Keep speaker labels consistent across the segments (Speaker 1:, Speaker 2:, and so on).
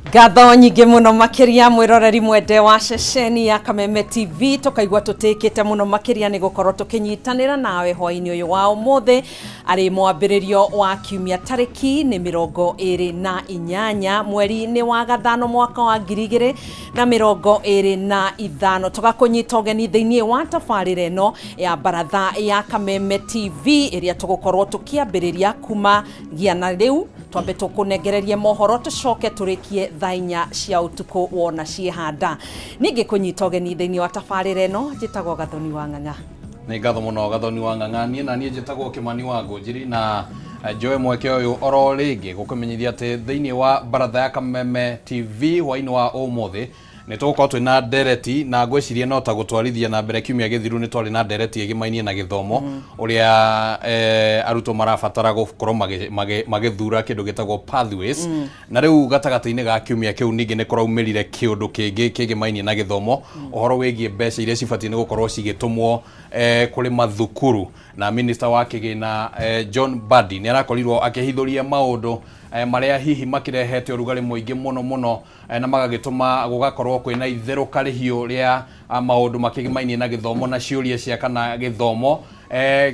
Speaker 1: Ngatho nyingĩ mũno makĩria mwĩroreri mwende wa ceceni ya Kameme TV, tũkaigua tũtĩkĩte mũno makĩria nĩ gũkorwo tũkĩnyitanĩra nawe hwainĩ ũyũ wa ũmũthĩ, arĩ mwambĩrĩrio wa kiumia, tarĩki nĩ 28 mweri-inĩ wa gathano mwaka wa 2025. Tũgakũnyita ũgeni thĩinĩ wa tabarĩra ĩno ya Baratha ya Kameme TV, ĩrĩa tũgũkorwo tũkĩambĩrĩria kuma gia na rĩu. Twambe tũkũnengererie mohoro, tũcoke tũrĩkie thaa 4 cia ũtukũ wona ciĩhanda. Ningĩ kũnyita ũgeni thĩinĩ wa tabarĩra ĩno, njĩtagwo Gathoni wa Ng'ang'a.
Speaker 2: Nĩ ngatho mũno, Gathoni wa Ng'ang'a. Niĩ na niĩ njĩtagwo Kĩmani wa Ngũnjiri, na njoe mweke ũyũ oro rĩngĩ gũkũmenyithia atĩ thĩinĩ wa Baratha ya Kameme TV hwainĩ wa ũmũthĩ nĩ tũgũkorwo twĩ na ndereti, na ngwĩciria no ta gũtwarithia na mbere kiumia gĩthiru. Nĩ twarĩ na ndereti ĩgĩmainie na gĩthomo, ũrĩa arutwo marabatara gũkorwo magĩthura kĩndũ gĩtagwo pathways. Na rĩu gatagatĩ-inĩ ga kiumia kĩu ningĩ nĩ kũraumĩrire kĩũndũ kĩngĩ kĩgĩmainie na gĩthomo, ũhoro wĩgiĩ mbeca iria cibatiĩ nĩ gũkorwo cigĩtũmwo kũrĩ mathukuru. Na minista wa kĩgĩna John Mbadi nĩ arakorirwo akĩhithũria maũndũ marĩa hihi makĩrehete ũrugarĩ mũingĩ mũno mũno, na magagĩtũma gũgakorwo kwĩna itherũka rĩhiũ rĩa maũndũ makĩgĩmainie na gĩthomo, na ciũria cia kana gĩthomo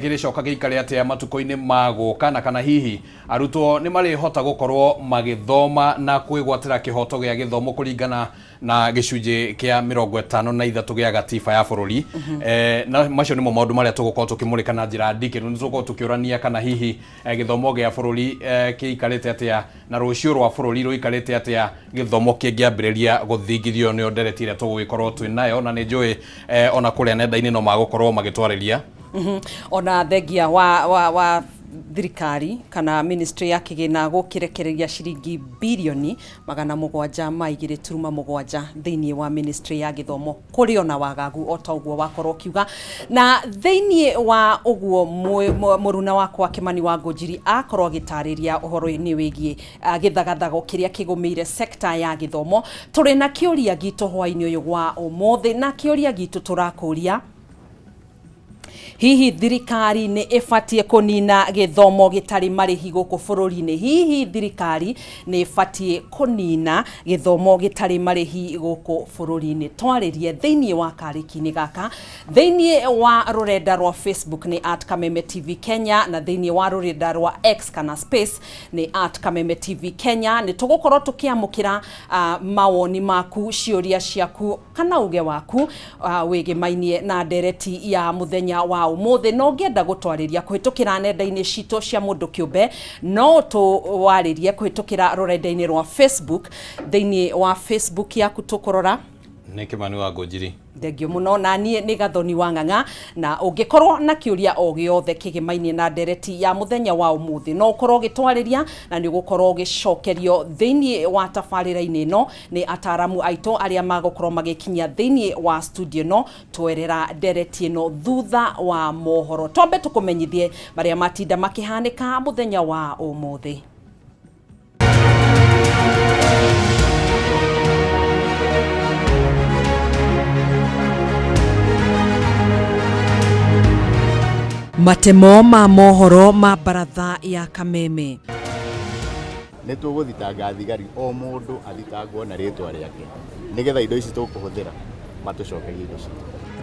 Speaker 2: gĩrĩcoka gĩikare atĩa matukũ-inĩ ma gũka, na kana hihi arutwo nĩ marĩhota gũkorwo magĩthoma na kwĩgwatĩra kĩhoto gĩa gĩthomo kũringana na gĩcunjĩ kĩa 53 gĩa gatiba ya bũrũri. Na macio nĩmo maũndũ marĩa tũgũkorwo tũkĩmũrĩka na njĩra ndikĩru. Nĩ tũgũkorwo tũkĩũrania kana hihi gĩthomo gĩa bũrũri kĩikarĩte atĩa, na rũciũ rwa bũrũri rũikarĩte atĩa gĩthomo kĩngĩambĩrĩria gũthingithio. Nĩyo ndereti ĩrĩa tũgũgĩkorwo twĩ nayo, na nĩ njũĩ ona kũrĩa nenda-inĩ no magũkorwo magĩtwarĩria.
Speaker 1: Ona thengia wa thirikari kana ministry ya kĩgĩna gũkĩrekereria ciringi birioni 702.7 thĩinĩ wa ministry ya gĩthomo, kũrĩ ona wagagu o ta ũguo wakorwo ũkiuga. Na thĩinĩ wa ũguo mũruna wakwa Kĩmani wa Ngũnjiri akorwo agĩtarĩria ũhoro-inĩ wĩgiĩ gĩthagathago kĩrĩa kĩgũmĩire sekta ya gĩthomo, tũrĩ na kĩũria gitũ hwainĩ ũyũ wa ũmũthĩ. Na kĩũria gitũ tũrakũria: hihi thirikari nĩ ĩbatiĩ kũnina gĩthomo gĩtarĩ marĩhi gũkũ bũrũri-inĩ? Hihi thirikari nĩ ĩbatiĩ kũnina gĩthomo gĩtarĩ marĩhi gũkũ bũrũri-inĩ? Twarĩrie thĩinĩ wa karĩki-inĩ gaka. Thĩinĩ wa rũrenda rwa Facebook nĩ @KamemeTV Kenya, na thĩinĩ wa rũrenda rwa X kana Space nĩ @KamemeTV Kenya. Nĩ tũgũkorwo tũkĩamũkĩra mawoni maku, ciũria ciaku kana uge waku wĩgĩmainie na ndereti ya mũthenya wa ũmũthĩ. Na ũngĩenda gũtwarĩria kũhĩtũkĩra nenda-inĩ citũ cia mũndũ kĩũmbe, no tũwarĩrie kũhĩtũkĩra rũrenda-inĩ rwa Facebook. Thĩinĩ wa Facebook yaku tũkũrora
Speaker 2: Nĩ Kĩmani wa Ngũnjiri.
Speaker 1: Thengio mũno. Na niĩ nĩ Gathoni wa Ng'ang'a. Na ũngĩkorwo na kĩũria o gĩothe kĩgĩmainie na ndereti ya mũthenya wa ũmũthĩ, no ũkorwo ũgĩtwarĩria na nĩ ũgũkorwo ũgĩcokerio thĩinĩ wa tabarĩra-inĩ ĩno nĩ ataramu aitũ arĩa magũkorwo magĩkinyia thĩinĩ wa studio ĩno twerera ndereti ĩno thutha wa mohoro. Twambe tũkũmenyithie marĩa matinda makĩhanĩka mũthenya wa ũmũthĩ. Matemo ma mohoro ma Baratha ya Kameme.
Speaker 3: Nĩ tũgũthitanga thigari, o mũndũ athitangwo na rĩtwa rĩake, nĩgetha indo ici tũkũhũthĩra matũcokerie indo citũ.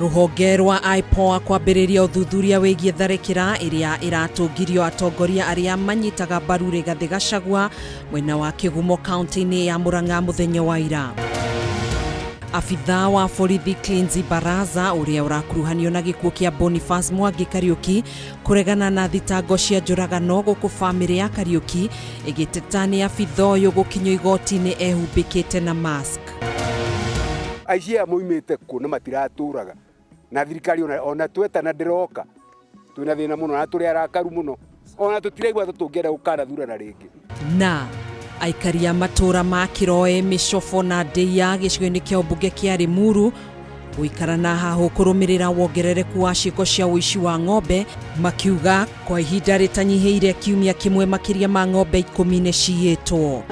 Speaker 1: Rũhonge rwa IPOA kwambĩrĩria ũthuthuria wĩgiĩ tharĩkĩra ĩrĩa ĩratũngirio atongoria arĩa manyitaga mbaru Rigathĩ Gachagua mwena wa Kĩgumo kaunti-inĩ ya Murang'a mũthenya wa ira. Abithaa wa borithi Cleansi Baraza ũrĩa ũrakuruhanio na gĩkuũ kĩa Boniface Mwangi Kariũki kũregana na thitango cia njũragano, gũkũ famĩlĩ ya Kariũki ĩgĩteta nĩ abithaa ũyũ gũkinyio igoti-inĩ ehumbĩkĩte na mask.
Speaker 4: Aici aya moimĩte kũ na matiratũraga na thirikari ona twetana ndĩroka. Twĩna thĩna mũno na tũrĩ arakaru mũno, ona tũtiraigua ta tũngĩenda gũkanathurana rĩngĩ.
Speaker 1: Na aikari a matũra ma Kĩroe, Mĩcobo na Ndĩia gĩcigo-inĩ kĩa ũmbunge kĩa Limuru gũikara na hahũ kũrũmĩrĩra wongerereku wa ciĩko cia ũici wa ng'ombe, makiuga kwa ihinda rĩtanyihĩire kiumia kĩmwe makĩria ma ng'ombe 10 nĩ ciyĩtwo.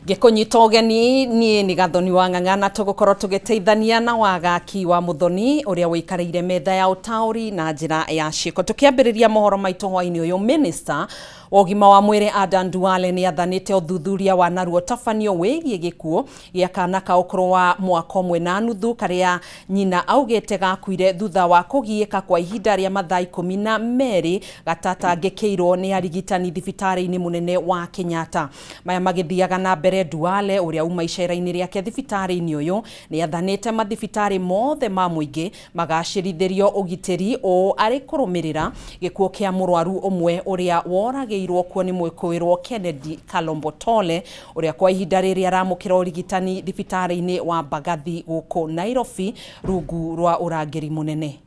Speaker 1: Ngĩkũnyita ũgeni niĩ nĩ Gathoni wa Ng'ang'a na tũgũkorwo tũgĩteithania na Wagaki wa Mũthoni ũrĩa wĩikarĩire metha ya ũtaũri na njĩra ya ciĩko. Tũkĩambĩrĩria mohoro maitũ hwainĩ ũyũ, Minister wa ũgima wa mwĩrĩ Adan Duale nĩ athanĩte ũthuthuria wa narua ũtabanio wĩgiĩ gĩkuũ gĩa kana ka ũkũrũ wa mwaka ũmwe na nuthu karĩa nyina augĩte gakuire thutha wa kũgiĩka kwa ihinda rĩa mathaa 12 gatatangĩkĩirwo nĩ arigitani thibitarĩ-inĩ mũnene wa Kenyatta. Maya magĩthiaga na mbere, Duale ũrĩa uma icera-inĩ rĩake thibitarĩ-inĩ ũyũ nĩ athanĩte mathibitarĩ mothe ma mũingĩ magacĩrithĩrio ũgitĩri ũũ arĩ kũrũmĩrĩra gĩkuũ kĩa mũrwaru ũmwe ũrĩa woragĩirwo kuo nĩ mwĩkũĩrwo Kennedy Kalombotole ũrĩa kwa ihinda rĩrĩ aramũkĩra ũrigitani thibitarĩ-inĩ wa Mbagathi gũkũ Nairobi rungu rwa ũrangĩri mũnene.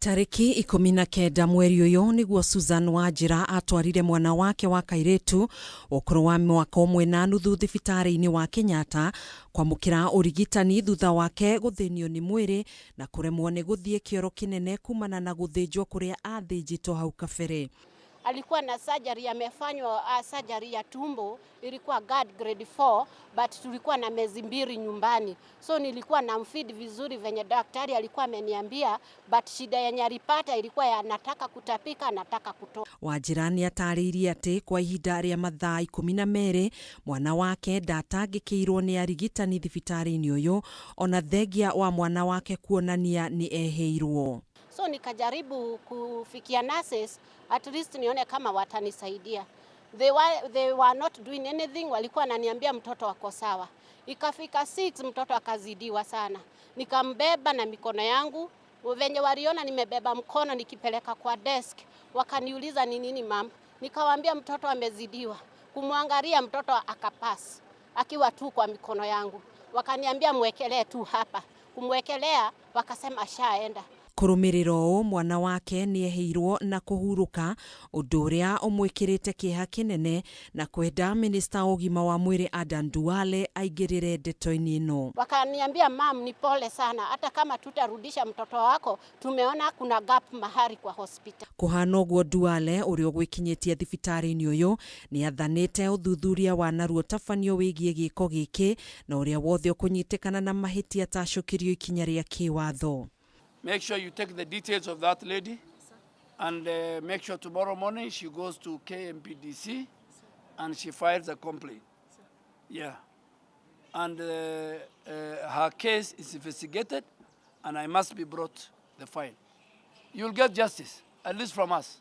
Speaker 1: Tarĩki 19 mweri ũyũ nĩguo Susan Wanjĩra atwarire mwana wake wa kairĩtu ũkũrũ wa mwaka ũmwe na nuthu thibitarĩ-inĩ wa Kenyatta kwamũkĩra ũrigitani thutha wake gũthĩnio nĩ mwĩrĩ na kũremwo nĩ gũthiĩ kĩoro kĩnene kumana na gũthĩnjwo kũrĩa athĩnjĩtwo hau kabere.
Speaker 5: Alikuwa na surgery amefanywa, surgery ya tumbo ilikuwa GARD grade 4, but tulikuwa na miezi 2 nyumbani, so nilikuwa namfeed vizuri venye daktari alikuwa ameniambia, but shida yenye alipata ilikuwa ya anataka kutapika, anataka kutoa.
Speaker 1: Wanjĩra nĩ atarĩirie atĩ kwa ihinda rĩa mathaa 12 mwana wake ndatangĩkĩirwo nĩ arigitani thibitarĩ-inĩ ũyũ ona thengia wa mwana wake kuonania nĩ ehĩirwo.
Speaker 5: So nikajaribu kufikia nurses at least nione kama watanisaidia. They were not doing anything, walikuwa wananiambia mtoto ako sawa. Ikafika 6 mtoto akazidiwa sana. Nikambeba na mikono yangu, venye waliona nimebeba mkono nikipeleka kwa desk, wakaniuliza ni nini ma'am? Nikawaambia mtoto amezidiwa. Kumwangalia mtoto akapass akiwa tu kwa mikono yangu. Wakaniambia mwekelee tu hapa. Kumwekelea wakasema ashaenda.
Speaker 1: Kũrũmĩrĩra ũũ mwana wake nĩ eheirwo na kũhurũka ũndũ ũrĩa ũmwĩkĩrĩte kĩeha kĩnene na kwenda minista wa ũgima wa mwĩrĩ Adan Duale aingĩrĩre ndeto-inĩ ĩno.
Speaker 5: Wakaniambia ma'am, ni pole sana, hata kama tutarudisha mtoto wako, tumeona kuna gap mahali kwa hospital.
Speaker 1: Kũhana ũguo Duale ũrĩa ũgwĩkinyĩtie thibitarĩ-inĩ ũyũ nĩ athanĩte ũthuthuria wa narua ũtabanio wĩgiĩ gĩko gĩkĩ na ũrĩa wothe ũkũnyitĩkana na mahĩtia atacũkĩrio ikinya rĩa kĩwatho.
Speaker 6: Make sure you take the details of that lady and make sure tomorrow morning she goes to KMPDC and she files a complaint. Yeah. And her case is investigated and I must be brought the file. You'll get justice, at least from us.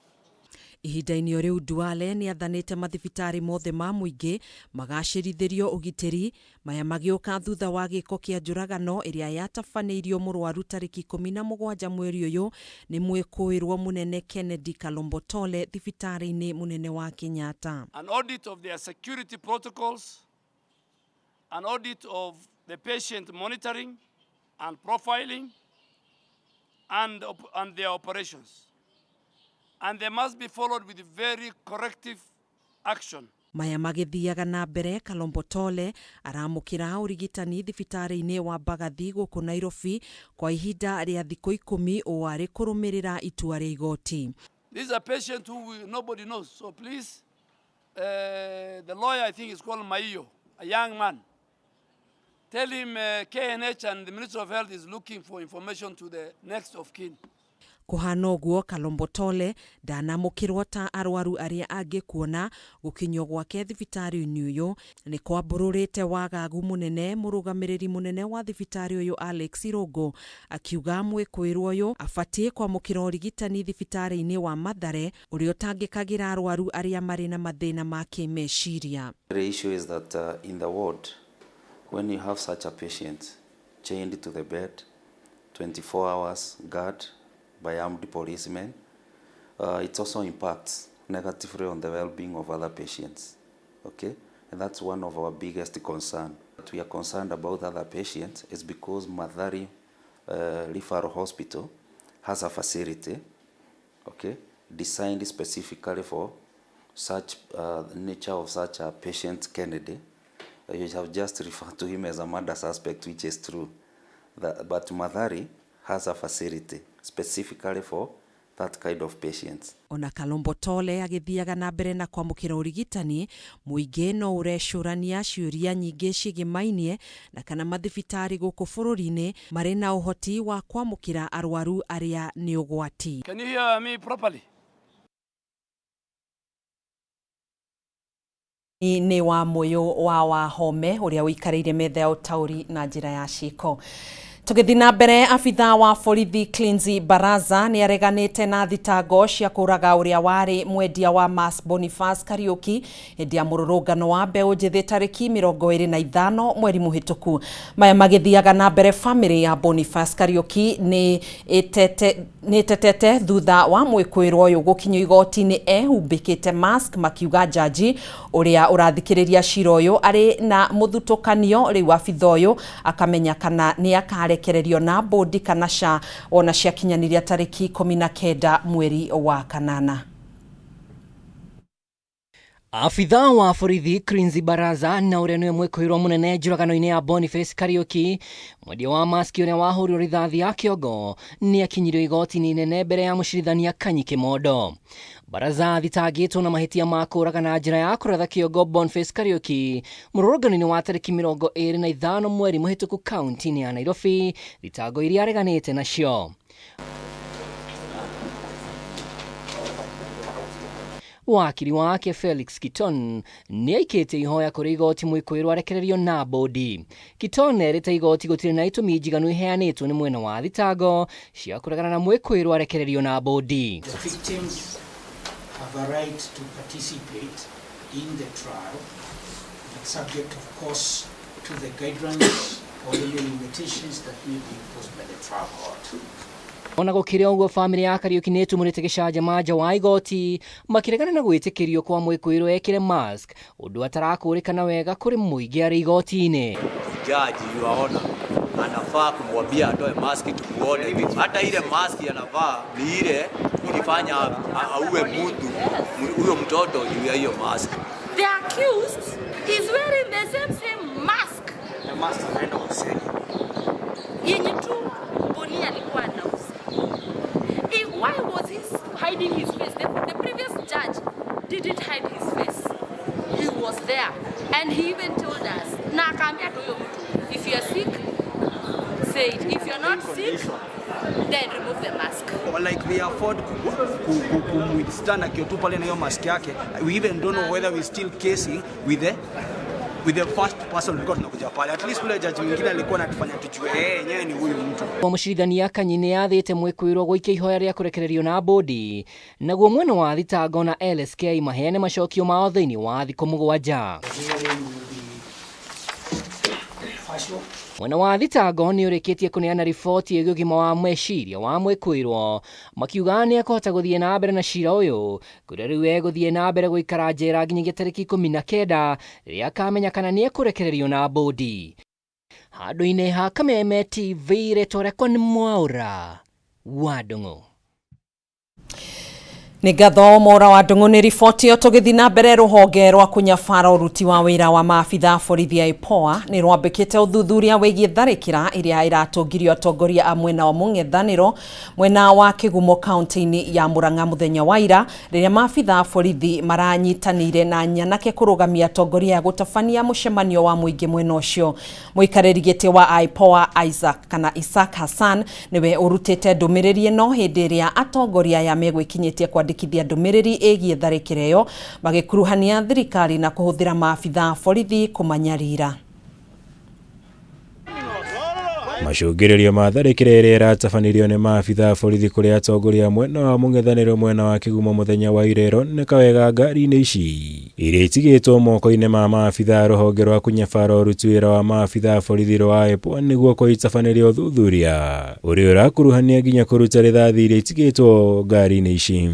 Speaker 1: Ihinda-inĩ o rĩu Duale nĩ athanĩte mathibitarĩ mothe ma mũingĩ magacĩrithĩrio ũgitĩri maya magĩũka thutha wa gĩko kĩa njũragano ĩrĩa yatabanĩirio mũrwaru tarĩki 17 mweri ũyũ nĩ mwĩkũĩrwo mũnene Kennedy Kalombotole thibitarĩ-inĩ mũnene wa Kenyatta.
Speaker 6: An audit of their security protocols, an audit of the patient monitoring and profiling, and their operations. And they must be followed with very corrective action.
Speaker 1: Maya magĩthiaga na mbere Kalombotole aramũkĩra ũrigitani thibitarĩ-inĩ wa Mbagathi gũkũ Nairobi kwa ihinda rĩa thikũ 10 ũũ arĩ kũrũmĩrĩra itua rĩa igoti.
Speaker 6: This is a patient who nobody knows. So please, the lawyer, I think, is called Maiyo, a young man. Tell him KNH and the Ministry of Health is looking for information to the next of kin.
Speaker 1: Kũhana ũguo Kalombotole ndanamũkĩrwo ta arwaru arĩa angĩ kuona gũkinyio gwake thibitarĩ-inĩ ũyũ nĩ kwambũrũrĩte wagagu mũnene. Mũrũgamĩrĩri mũnene wa thibitarĩ ũyũ Alex Irũngũ akiuga mwĩkũĩrwo ũyũ abatiĩ kwamũkĩra ũrigitani thibitarĩ-inĩ wa Mathare ũrĩa ũtangĩkagĩra arwaru arĩa marĩ na mathĩna ma kĩmeciria.
Speaker 7: The issue is that in the ward, when you have such a patient chained to the bed, 24 hours guard by armed policemen, it also impacts negatively on the well-being of other patients. Okay, and that's one of our biggest concern. That we are concerned about other patients is because Mathari Referral Hospital has a facility, okay, designed specifically for such nature of such a patient, Kennedy. You have just referred to him as a murder suspect, which is true. But Mathari has a facility specifically for that kind of patients.
Speaker 1: Ona Kalombo Tole agĩthiaga na mbere na kwamũkĩra ũrigitani, mũingĩ no ũrecũrania ciũria nyingĩ ciĩgĩmainie na kana mathibitarĩ gũkũ bũrũri-inĩ marĩ na ũhoti wa kwamũkĩra arwaru arĩa nĩ ũgwati.
Speaker 6: Can you hear me properly?
Speaker 1: Nĩ wa Mũyũ wa Wahome ũrĩa ũikarĩire metha ya ũtaũri na njĩra ya ciĩko. Tũgĩthiĩ na mbere, abithaa wa borithi Cleansy Baraza nĩ areganĩte na thitango cia kũraga ũrĩa warĩ mwendia wa Mass Boniface Kariuki hĩndĩ ya mũrũrũngano wa mbeũ njĩthĩ tarĩki 25 mweri mũhĩtũku. Maya magĩthiaga na mbere, famĩlĩ ya Boniface Kariuki nĩ ĩtetete thutha wa mwĩkũĩrwo ũyũ gũkinyio igoti-inĩ ehumbĩkĩte mask, makiuga njanji ũrĩa ũrathikĩrĩria cira ũyũ arĩ na mũthutũkanio. Rĩu abitha ũyũ akamenya kana nĩ akarekererio na bodi kana ca ona ciakinyanĩria tarĩki 19 mweri wa kanana.
Speaker 8: Abithaa wa borithi Cleansy Baraza na ũrĩa nĩwe mwĩkũĩrwo mũnene njũragano-inĩ ya Boniface Kariuki, mwendia wa maski ũrĩa wahũrirwo rithathi ya kĩongo, nĩ akinyirio igoti-inĩ inene mbere ya mũcirithania Kanyi Kimondo. Baraza athitangĩtwo na mahĩtia ma kũũraga na njĩra ya kũratha kĩongo Boniface Kariuki mũrũrũngano-inĩ wa tarĩki 25 mweri mũhĩtũku kaunti-inĩ ya Nairobi, thitango iria areganĩte nacio. Wakiri wake Felix Kiton nĩ aikĩtie ihoya kũrĩ igoti mwĩkũĩrwo arekererio na bodi. Kiton erĩte igoti gũtirĩ na itũmi njiganu iheanĩtwo nĩ mwena wa thitango cia kũregana na mwĩkũĩrwo arekererio na bodi.
Speaker 9: The victims have a right to participate in the trial, but subject of course to the guidelines or any limitations that may be imposed by the trial court.
Speaker 8: Ona gũkĩrĩ ũguo, famĩlĩ ya Kariuki nĩ ĩtumũrĩte gĩcanjama nja wa igoti makĩregana na gwĩtĩkĩrio kwa mwĩkũĩrwo ekĩre mask, ũndũ atarakũrĩkana wega kũrĩ mũingĩ arĩ igoti-inĩ.
Speaker 10: Jaji yuaona anafaa kumwambia atoe maski tumuone. Hata ile maski anavaa ni ile ilifanya auwe mtu huyo mtoto juu ya hiyo maski.
Speaker 11: The accused is wearing the same mask.
Speaker 12: The mask anaenda kusema.
Speaker 11: Yenye tu Boni alikuwa anauza. Why was he hiding his face? The previous judge didn't hide his face. He was there. And he even told us, na akaambia tu huyo mtu, if you are sick, say it. If you are not sick, then remove the mask.
Speaker 12: Like they afford kumwithstand akiwa tu pale na hiyo mask yake. We even don't know whether we still casing with the first person tulikuwa tunakuja pale. At least ule judge mwingine alikuwa anatufanya tujue yenyewe ni huyu mtu.
Speaker 8: Mũcirithania Kanyi nĩ athĩte mwĩkũĩrwo gũikia ihoya rĩa kũrekererio na bodi, naguo mwena wa thitango na LSK maheane macokio mao thĩinĩ wa thikũ 7. Mwena wa thitango nĩ ũrĩkĩtie kũneana riboti ĩgiĩ ũgima wa meciria wa mwĩkũĩrwo, makiuga nĩ ekũhota gũthiĩ na mbere na cira ũyũ kũrĩa rĩu egũthiĩ na mbere gũikara njera nginyagia tarĩki 19 rĩrĩa akamenya kana nĩ ekũrekererio na bodi. Handũ-inĩ ha Kameme TV, rĩtwa rĩakwa nĩ Mwaũra wa Ndung'u.
Speaker 1: Nĩ ngatho Mwaũra wa Ndung'u nĩ riboti ĩyo. Tũgĩthiĩ na mbere, rũhonge rwa kũnyabara ũruti wa wĩra wa maabitha borithi a IPOA nĩ rwambĩkĩte ũthuthuria wĩgiĩ tharĩkĩra ĩrĩa ĩratũngirio atongoria a mwena wa mũng'ethanĩro mwena wa Kĩgumo kaunti-inĩ ya Murang'a mũthenya wa ira, rĩrĩa maabitha borithi maranyitanĩire na nyanake kũrũgamia atongoria a gũtabania mũcemanio wa mũingĩ mwena ũcio. Mũikarĩri gĩtĩ wa IPOA Isaac kana Isaac Hassan nĩwe ũrutĩte ndũmĩrĩri ĩno hĩndĩ ĩrĩa atongoria aya megwĩkinyĩtie kwandĩkithia ndũmĩrĩri ĩgiĩ tharĩkĩra ĩyo, magĩkuruhania thirikari na kũhũthĩra maabitha borithi kũmanyarira.
Speaker 13: Macũngĩrĩrio ma tharĩkĩra ĩrĩa ĩratabanirio nĩ maabitha borithi kũrĩ atongoria mwena wa mũng'ethanĩro mwena wa Kĩgumo mũthenya wa ira ĩroneka wega ngari-inĩ ici iria itigĩtwo moko-inĩ ma maabitha rũhonge rwa kũnyabara ũruti wĩra wa maabitha borithi rwa IPOA nĩguo kũitabanĩria ũthuthuria ũrĩa ũrakuruhania nginya kũruta rithathi iria itigĩtwo ngari-inĩ ici.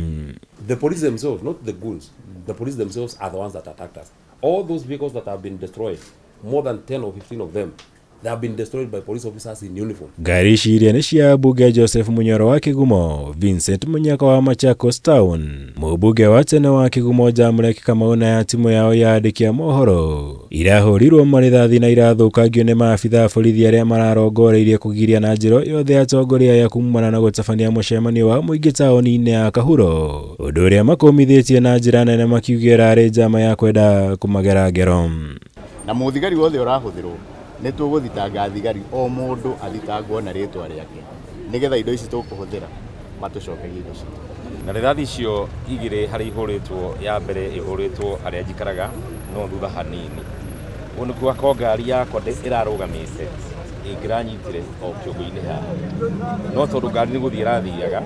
Speaker 14: The police themselves, not the goons, the police themselves are the ones that attacked us. All those vehicles that have been destroyed, more than 10 or 15 of them, They have been destroyed by police officers in uniform.
Speaker 13: Ngari ici iria nĩ cia ambunge Joseph Munyoro wa Kĩgumo, Vincent Munyaka wa Machakos Town, mũmbunge wa tene wa Kĩgumo Jamlek Kamau na ya timũ yao ya andĩki a mohoro irahũrirwo marĩthathi na irathũkangio nĩ maabitha a borithi arĩa mararongoreirie kũgiria na njĩra yothe atongoria aya kumana na gũtabania mũcemanio wa mũingĩ taũni-inĩ ya Kahuro, ũndũ ũrĩa makũmithĩtie na njĩra nene makiuga ĩrarĩ njama ya kwenda kũmagera ngero.
Speaker 3: Na mũthigari wothe ũrahũthĩrwo nĩ tũgũthitanga thigari o mũndũ athitangwo na rĩtwa rĩake nĩgetha indo ici tũkũhũthĩra matũcokerie indo citũ.
Speaker 15: Na rithathi icio igĩrĩ harĩa ihũrĩtwo, ya mbere ihũrĩtwo harĩa njikaraga no thutha hanini, ũguo nĩ kuga ko ngari yakwa ĩrarũgamĩte ĩngĩranyitire o kĩongo-inĩ haha, no tondũ ngari nĩ gũthiĩ ĩrathiaga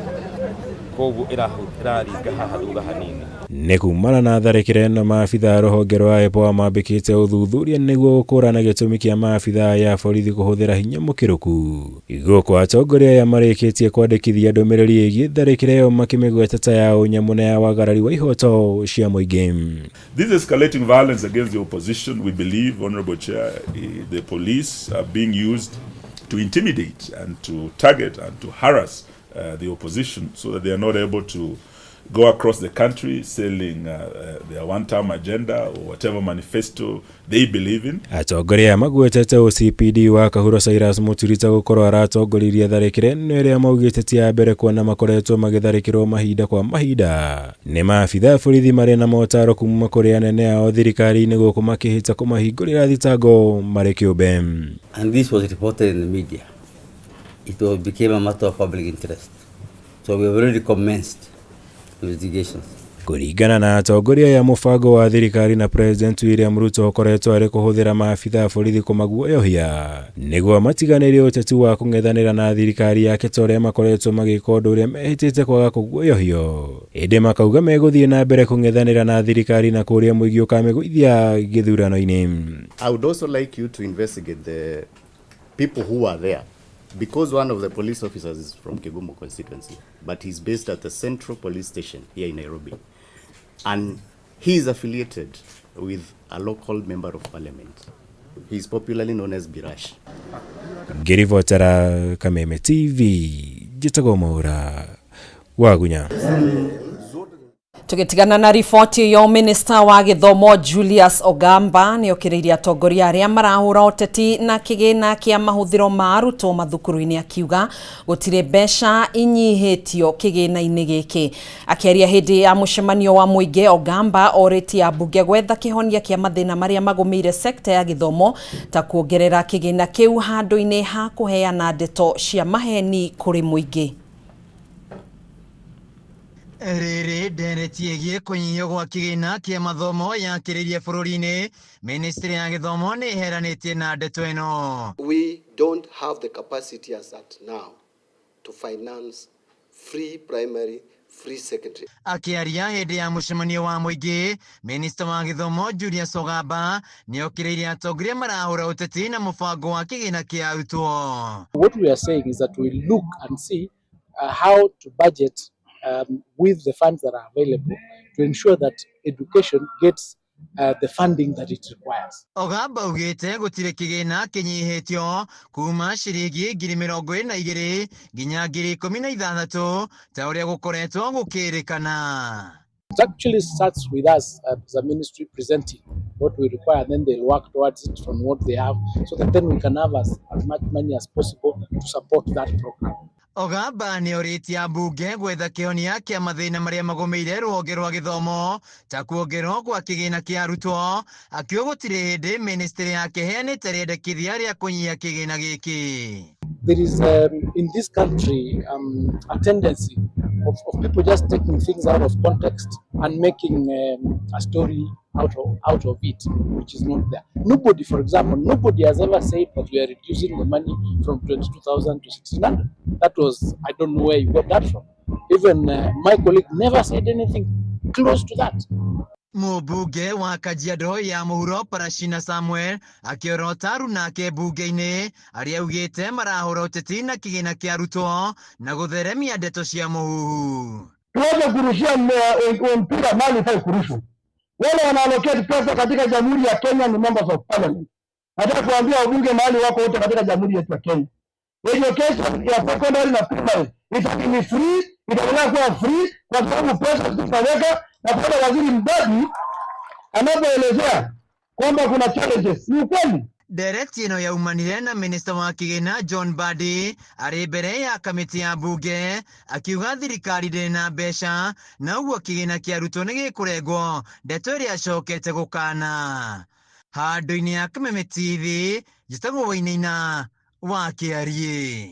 Speaker 15: koguo ĩraringa haha thutha hanini.
Speaker 13: Nĩ kumana na tharĩkĩro ĩno maabitha a rũhonge rwa IPOA mambĩkĩte ũthuthuria nĩguo gũkũrana gĩtũmi kĩa maabitha aya a borithi kũhũthĩra hinya mũkĩrũku. Gũkũ atongoria aya marĩkĩtie kwandĩkithia ndũmĩrĩri ĩgiĩ tharĩkĩro ĩyo makĩmĩgweta ta ya ũnyamũ na ya wagarari wa ihoto cia mũingĩ.
Speaker 16: This escalating violence against the opposition, we believe, Honorable Chair, the police are being used to intimidate and to target and to harass the opposition so that they are not able to go across the country selling their one-term agenda or whatever manifesto they believe in.
Speaker 13: Atongoria aya magwetete OCPD wa Kahuro Cyrus Muturita gũkorwo aratongoririe tharĩkĩro ĩno ĩrĩa maugĩte ti ya mbere kuona makoretwo magĩtharĩkĩrwo mahinda kwa mahinda nĩ maabitha a borithi marĩ na motaro kuma kũrĩ anene ao thirikari-inĩ gũkũ makĩhĩta kũmahingũrĩra thitango marĩ kĩũmbe.
Speaker 17: And this was reported in the media. It became a matter of public interest. So we have already commenced investigations.
Speaker 13: Kũringana na atongoria aya mũbango wa thirikari na President William Ruto ũkoretwo arĩ kũhũthĩra maabitha a borithi kũmaguoyohia nĩguo matiganĩrie ũteti wa kũng'ethanĩra na thirikari yake ta ũrĩa makoretwo magĩka ũndũ ũrĩa mehĩtĩte kwaga kũguoyohio, ĩndĩ makauga megũthiĩ na mbere kũng'ethanĩra na thirikari na kũrĩa mũingĩ ũkamĩgũithia gĩthurano-inĩ.
Speaker 3: I would also like you to investigate the people who are there, because one of the police officers is from Kigumo constituency, but he's based at the Central Police Station here in Nairobi. And he is affiliated with a local member of parliament. He is popularly known as Birash.
Speaker 13: Ngĩribotera Kameme TV, njĩtagwo Mwaura Wagunya.
Speaker 1: Tũgĩtigana na riboti ĩyo, minista wa gĩthomo Julius Ogamba nĩ okĩrĩirie atongoria arĩa marahũra ũteti na kĩgĩna kĩa mahũthĩro ma arutwo mathukuru-inĩ, akiuga gũtirĩ mbeca inyihĩtio kĩgĩna-inĩ gĩkĩ. Akĩaria hĩndĩ ya mũcemanio wa mũingĩ, Ogamba orĩtie ambunge gwetha kĩhonia kĩa mathĩna marĩa magũmĩire sekta ya gĩthomo ta kuongerera kĩgĩna kĩu handũ-inĩ ha kũheana ndeto cia maheni kũrĩ mũingĩ.
Speaker 18: Rĩrĩ ndereti ĩgiĩ kũnyihio gwa kĩgĩna kĩa mathomo yakĩrĩirie bũrũri-inĩ, ministry ya gĩthomo nĩ ĩheranĩtie na ndeto ĩno.
Speaker 19: We don't have the capacity as at now to finance free primary, free secondary.
Speaker 18: Akĩaria hĩndĩ ya mũcemanio wa mũingĩ, minista wa gĩthomo Julius Ogamba nĩ okĩrĩirie atongoria marahũra ũteti na mũbango wa kĩgĩna kĩa arutwo.
Speaker 20: What we are saying is that we look and see how to budget with the funds that are available to ensure that education gets the funding that it requires.
Speaker 18: Ogamba augĩte gũtirĩ kĩgĩna kĩnyihĩtio kuma ciringi 22,000 nginya 16,000 ta ũrĩa gũkoretwo gũkĩrĩkana.
Speaker 20: It actually starts with us as a ministry presenting what we require, and then they'll work towards it from what they have, so that then we can have as much money as possible to support that program.
Speaker 18: Ogamba nĩ orĩtie ambunge gwetha kĩhonia kĩa mathĩna marĩa magũmĩire rũhonge rwa gĩthomo ta kuongererwo gwa kĩgĩna kĩa arutwo, akiuga gũtirĩ hĩndĩ ministry yake ĩheanĩte rĩendekithia rĩa kũnyihia kĩgĩna gĩkĩ.
Speaker 20: There is in this country a tendency of people just taking things out of context and making a story out of it, which is not there. Nobody, for example, nobody has ever said that we are reducing the money from 22,000 to 1,600. That was, I don't know where you got that from. Even my colleague never said anything close to that.
Speaker 18: Mũmbunge wa Kajiado ya mũhuro Parashina Samuel akĩorota arunake mbunge-inĩ arĩa augĩte marahũra ũteti na kĩgĩna kĩa arutwo na gũtheremia ndeto cia mũhuhu.
Speaker 21: Tuweze kurushia mpira mali ifai kurushwa. Wale wanaallocate pesa katika Jamhuri ya Kenya ni members of parliament. Nataka kuambia wabunge mahali wako wote katika jamhuri yetu ya Kenya, education ya secondary na primary itabaki free, itaendelea kuwa free kwa sababu pesa zitaweka, na pale waziri Mbadi anapoelezea kwamba kuna challenges ni ukweli.
Speaker 18: Ndereti ĩno yaumanire na minista wa kĩgĩna John Mbadi arĩ mbere ya kamĩtĩ ya mbunge akiuga thirikari ndĩrĩ na mbeca na ũguo kĩgĩna kĩa arutwo nĩ gĩkũrengwo, ndeto ĩrĩa acokete gũkana. Handũ-inĩ ya Kameme TV, njĩtagwo Wainaina wa Kĩariĩ.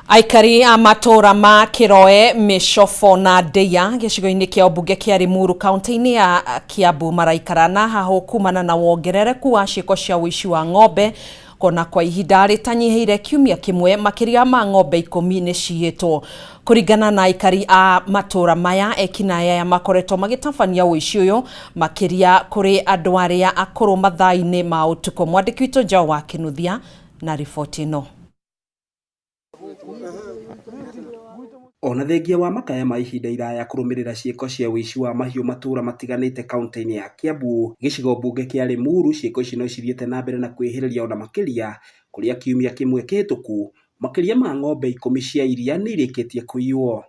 Speaker 1: Aikari a matũra ma Kĩroe, Mĩcobo na Ndeia gĩcigo-inĩ kĩa ũmbunge kĩa Limuru kaunti-inĩ ya Kiambu maraikara na hahũ kumana na wongerereku wa ciĩko cia ũici wa ng'ombe kona kwa ihinda rĩtanyihĩire kiumia kĩmwe makĩria ma ng'ombe 10 nĩ ciiyĩtwo. Kũringana na aikari a matũra maya, ekinaĩ aya makoretwo magĩtabania ũici ũyũ makĩria kũrĩ andũ arĩa akũrũ mathaa-inĩ ma ũtukũ. Mwandĩki witũ Njaũ wa Kĩnuthia na riboti ĩno.
Speaker 2: Ona thengia wa makaya ma ihinda iraya kũrũmĩrĩra ciĩko cia ũici wa mahiũ matũra matiganĩte kaunti-inĩ ya Kiambu, gĩcigo mbunge kĩa Limuru, ciĩko ici no cithiĩte na mbere na kwĩhĩrĩria ona makĩria kũrĩa kiumia kĩmwe kĩhĩtũku makĩria ma ng'ombe 10 cia iria nĩ irĩkĩtie kũiywo.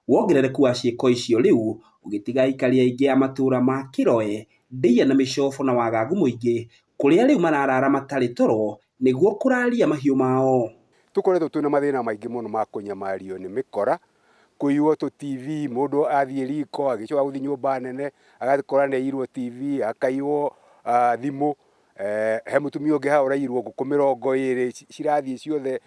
Speaker 2: Wongerereku wa ciĩko icio rĩu ũgĩtiga aikari aingĩ a matũra ma Kĩroe, Ndeia na Mĩcobo na wagagu mũingĩ kũrĩa rĩu mararara matarĩ toro nĩguo kũraria mahiũ mao.
Speaker 4: Tukoretwo twina mathina maingi muno ma kunyamario ni mikora, kuiywo tu TV, mundu athie riko agicoka guthii nyumba nene agakora ni aiyirwo TV, akaiywo thimu, he mutumia ungi hau uraiyirwo nguku 20 cirathie ciothe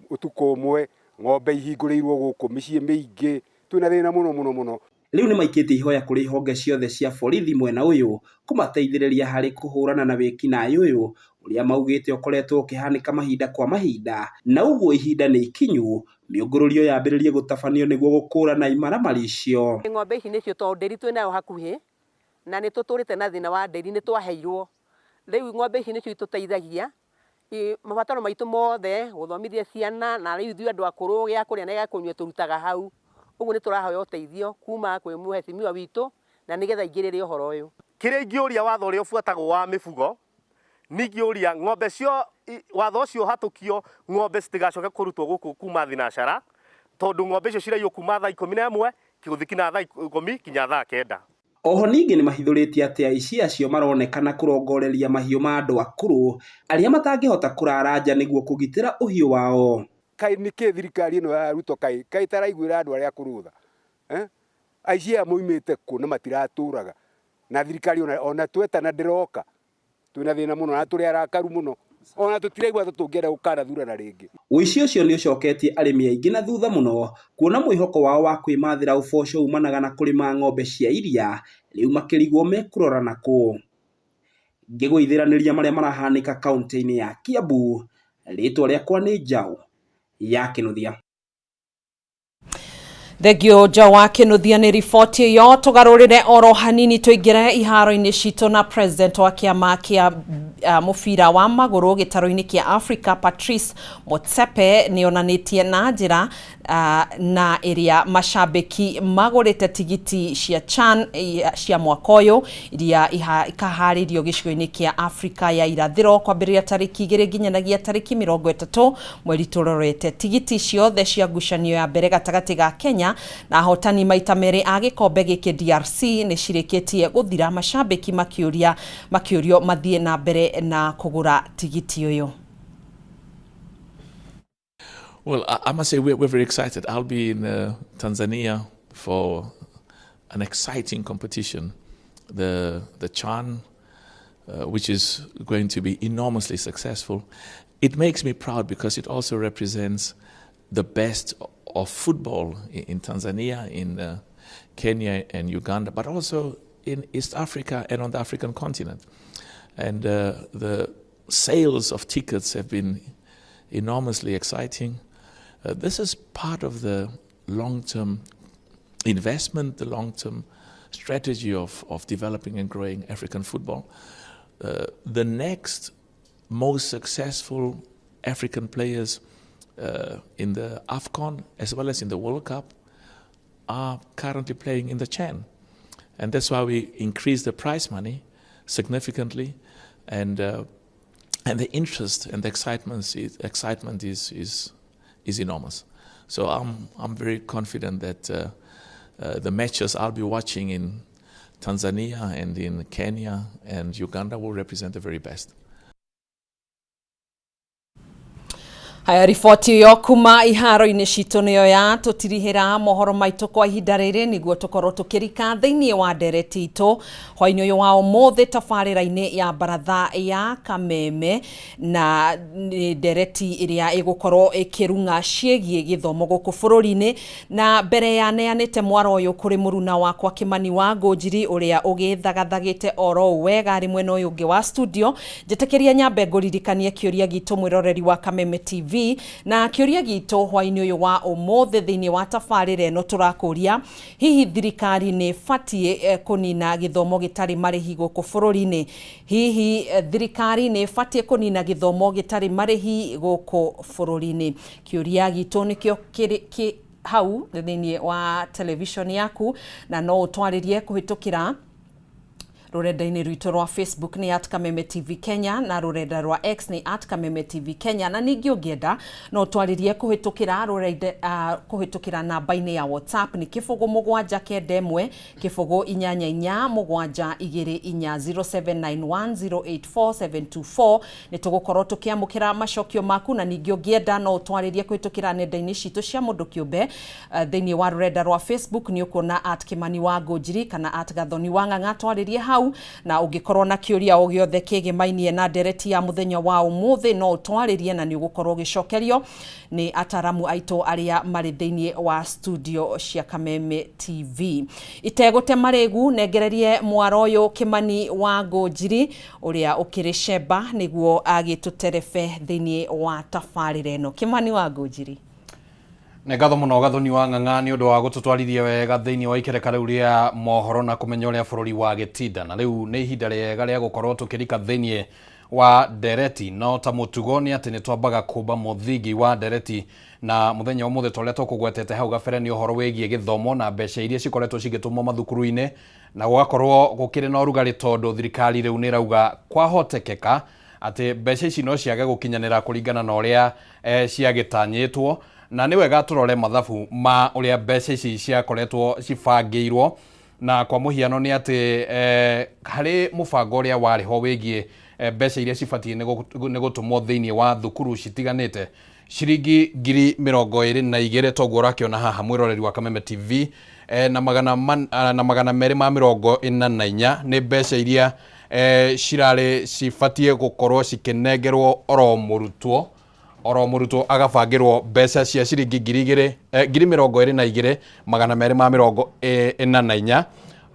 Speaker 4: utuku umwe, ng'ombe ihingũrĩirwo gũkũ mĩciĩ mĩingĩ, twĩna thĩna mũno mũno mũno.
Speaker 2: Rĩu nĩmaikĩtie ihoya kũrĩ honge ciothe cia borithi mwena ũyũ kũmateithĩrĩria harĩ kũhũrana na wĩkinaĩ ũyũ ũrĩa maugĩte ũkoretwo ũkĩhanĩka mahinda kwa mahinda, na ũguo ihinda nĩ ikinyu mĩũngũrũrio yambĩrĩrie gũtabanio nĩguo gũkũrana imaramari icio.
Speaker 22: Ng'ombe ici nĩcio tondũ ndĩri twĩnayo hakuhĩ na nĩ tũtũrĩte na thĩna wa ndĩri, nĩ twaheirwo. Rĩu ng'ombe ici nĩcio itũteithagia mabataro maitũ mothe, gũthomithia ciana, na rĩu ithuĩ andũ akũrũ gĩa kũrĩa na gĩa kũnyua tũrutaga hau. Ũguo nĩ tũrahoya ũteithio kuma kwĩ mũhecimiwa witũ na nĩgetha aingĩrĩre ũhoro ũyũ.
Speaker 23: Kĩrĩa ingĩũria watho ũrĩa ũbuatagwo wa mĩbugo, ningĩũria ng'ombe cio watho ũcio ũhatũkio, ng'ombe citigacoke kũrutwo gũkũ kuma thinacara, tondũ ng'ombe icio ciraiywo kuma thaa 11 gũthiĩ kinya thaa 10 kinya thaa 9.
Speaker 2: Oho ningĩ nĩmahithũrĩtie atĩ aici acio maronekana kũrongoreria mahiũ ma andũ akũrũ arĩa matangĩhota kũrara nja nĩguo kũgitĩra ũhiũ wao.
Speaker 4: Kaĩ nĩkĩ thirikari ĩno ya Ruto kaĩ ĩtaraiguĩra andũ arĩa akũrũ tha? Aici aya moimĩte kũ na matiratũraga, na thirikari ona twetana ndĩroka, twĩna thĩna mũno na tũrĩ arakaru mũno, ona tũtiraigua ta tũngĩenda gũkanathurana rĩngĩ.
Speaker 2: Ũici ũcio nĩ ũcoketie arĩmi aingĩ na thutha mũno kuona mwĩhoko wao wa kwĩmathĩra ũboco umanaga na kũrĩma ng'ombe cia iria, rĩu makĩrigwo mekũrora nakũ. Ngĩgũithĩranĩria marĩa marahanĩka kaunti-inĩ ya Kiambu, rĩtwa rĩakwa nĩ Njaũ ya Kĩnuthia.
Speaker 1: Thengio Njaũ wa Kĩnuthia nĩ riboti ĩyo. Tũgarũrĩre oro hanini tũingĩre iharo-inĩ citũ na president wa kĩama kĩa mũbira wa magũrũ gĩtarũ-inĩ kĩa Africa Patrice Motsepe nĩ onanĩtie na njĩra na ĩrĩa macambĩki magũrĩte tigiti cia CHAN cia mwaka ũyũ iria ikaharĩrio gĩcigo-inĩ kĩa Afrika ya irathĩro kwambĩrĩria tarĩki 2 nginyanagia tarĩki 30 mweri tũrorete. Tigiti ciothe cia ngucanio ya mbere gatagatĩ ga Kenya na ahotani maita merĩ a gĩkombe gĩkĩ DRC nĩ cirĩkĩtie gũthira, macambĩki makĩũrio mathiĩ na mbere na kũgũra tigiti ũyũ.
Speaker 24: Well, I must say we're very excited. I'll be in Tanzania for an exciting competition, the CHAN, which is going to be enormously successful. It makes me proud because it also represents the best of football in Tanzania, in Kenya and Uganda, but also in East Africa and on the African continent. And the sales of tickets have been enormously exciting. This is part of the long-term investment, the long-term strategy of developing and growing African football. The next most successful African players in the AFCON as well as in the World Cup are currently playing in the CHAN. And that's why we increased the prize money. significantly, and the interest and the excitement is enormous. So I'm very confident that the matches I'll be watching in Tanzania and in Kenya and Uganda will represent the very best.
Speaker 1: Haya, riboti ĩyo kuma iharo-inĩ citũ nĩyo ya tũtirihĩra mohoro maitũ kwa ihinda rĩrĩ, nĩguo tũkorwo tũkĩrika thĩinĩ wa ndereti itũ hwainĩ ũyũ wa ũmũthĩ tabarĩra-inĩ ya baratha ya Kameme, na nĩ ndereti ĩrĩa ĩgũkorwo ĩkĩrung'a ciĩgiĩ gĩthomo gũkũ bũrũri-inĩ. Na mbere ya neanĩte mwaro ũyũ kũrĩ mũruna wakwa Kĩmani wa Ngũnjiri, ũrĩa ũgĩthagathagĩte oro ũũ wega arĩ mwena ũyũ ũngĩ wa studio, njĩtĩkĩria nyambe ngũririkanie kĩũria gitũ mwĩroreri wa Kameme TV. Na kĩũria gitũ hwainĩ ũyũ wa ũmũthĩ thĩinĩ wa tabarĩra ĩno tũrakũria, hihi thirikari nĩ ĩbatiĩ kũnina gĩthomo gĩtarĩ marĩhi gũkũ bũrũri-inĩ? Hihi thirikari nĩ ĩbatiĩ kũnina gĩthomo gĩtarĩ marĩhi gũkũ bũrũri-inĩ? Kĩũria gitũ nĩkĩo kĩ hau thĩinĩ wa television yaku, na no ũtwarĩrie kũhĩtũkĩra rũrenda-inĩ rwitũ rwa Facebook nĩ at Kameme TV Kenya, na rũrenda rwa X nĩ at Kameme TV Kenya, na ningĩ ũngĩenda no ũtwarĩrie kũhĩtũkĩra rũrenda kũhĩtũkĩra namba-inĩ ya WhatsApp nĩ 0 7 9 1 0 8 8 7 2 4 0791084724. Nĩ tũgũkorwo tũkĩamũkĩra macokio maku, na ningĩ ũngĩenda no ũtwarĩrie kũhĩtũkĩra nenda-inĩ citũ cia mũndũ kĩũmbe thĩinĩ wa rũrenda rwa Facebook nĩ ũkuona at Kĩmani wa Ngũnjiri kana at Gathoni wa Ng'ang'a, twarĩrie hau. Na ũngĩkorwo na kĩũria o gĩothe kĩgĩmainie na ndereti ya mũthenya wa ũmũthĩ no ũtwarĩrie, na nĩ ũgũkorwo ũgĩcokerio nĩ ataramu aitũ arĩa marĩ thĩinĩ wa studio cia Kameme TV. Itegũte marĩgu, nengererie mwaro ũyũ Kĩmani wa Ngũnjiri ũrĩa ũkĩrĩ cemba nĩguo agĩtũterebe thĩinĩ wa tabarĩra ĩno. Kĩmani wa Ngũnjiri,
Speaker 5: nĩ ngatho mũno Gathoni wa Ng'ang'a nĩ ũndũ wa gũtũtwarithia wega thĩinĩ wa ikereka rĩu rĩa mohoro na kũmenya ũrĩa bũrũri wa gĩtinda. Na rĩu nĩ ihinda rĩega rĩa gũkorwo tũkĩrika thĩinĩ wa ndereti, no ta mũtugo nĩ atĩ nĩ twambaga kũmba mũthingi wa ndereti, na mũthenya ũmũthĩ ta ũrĩa tũkũgwetete hau gabere nĩ ũhoro wĩgiĩ gĩthomo na mbeca iria cikoretwo cigĩtũmwo mathukuru-inĩ, na gũgakorwo gũkĩrĩ na ũrugarĩ tondũ thirikari rĩu nĩ ĩrauga kwahotekeka atĩ mbeca ici no ciage gũkinyanĩra kũringana na ũrĩa ciagĩtanyĩtwo. Na nĩ wega tũrore mathabu ma ũrĩa mbeca ici ciakoretwo cibangĩirwo, na kwa mũhiano nĩ atĩ harĩ mũbango ũrĩa warĩ ho wĩgiĩ mbeca iria cibatiĩ nĩ gũtũmwo thĩinĩ wa thukuru citiganĩte, ciringi 22,000 toguo ũrakĩona haha mwĩroreri wa Kameme TV, na 244 nĩ mbeca iria cirarĩ cibatiĩ gũkorwo cikĩnengerwo oro mũrutwo, oro mũrutwo agabangĩrwo mbeca cia ciringi 22,244.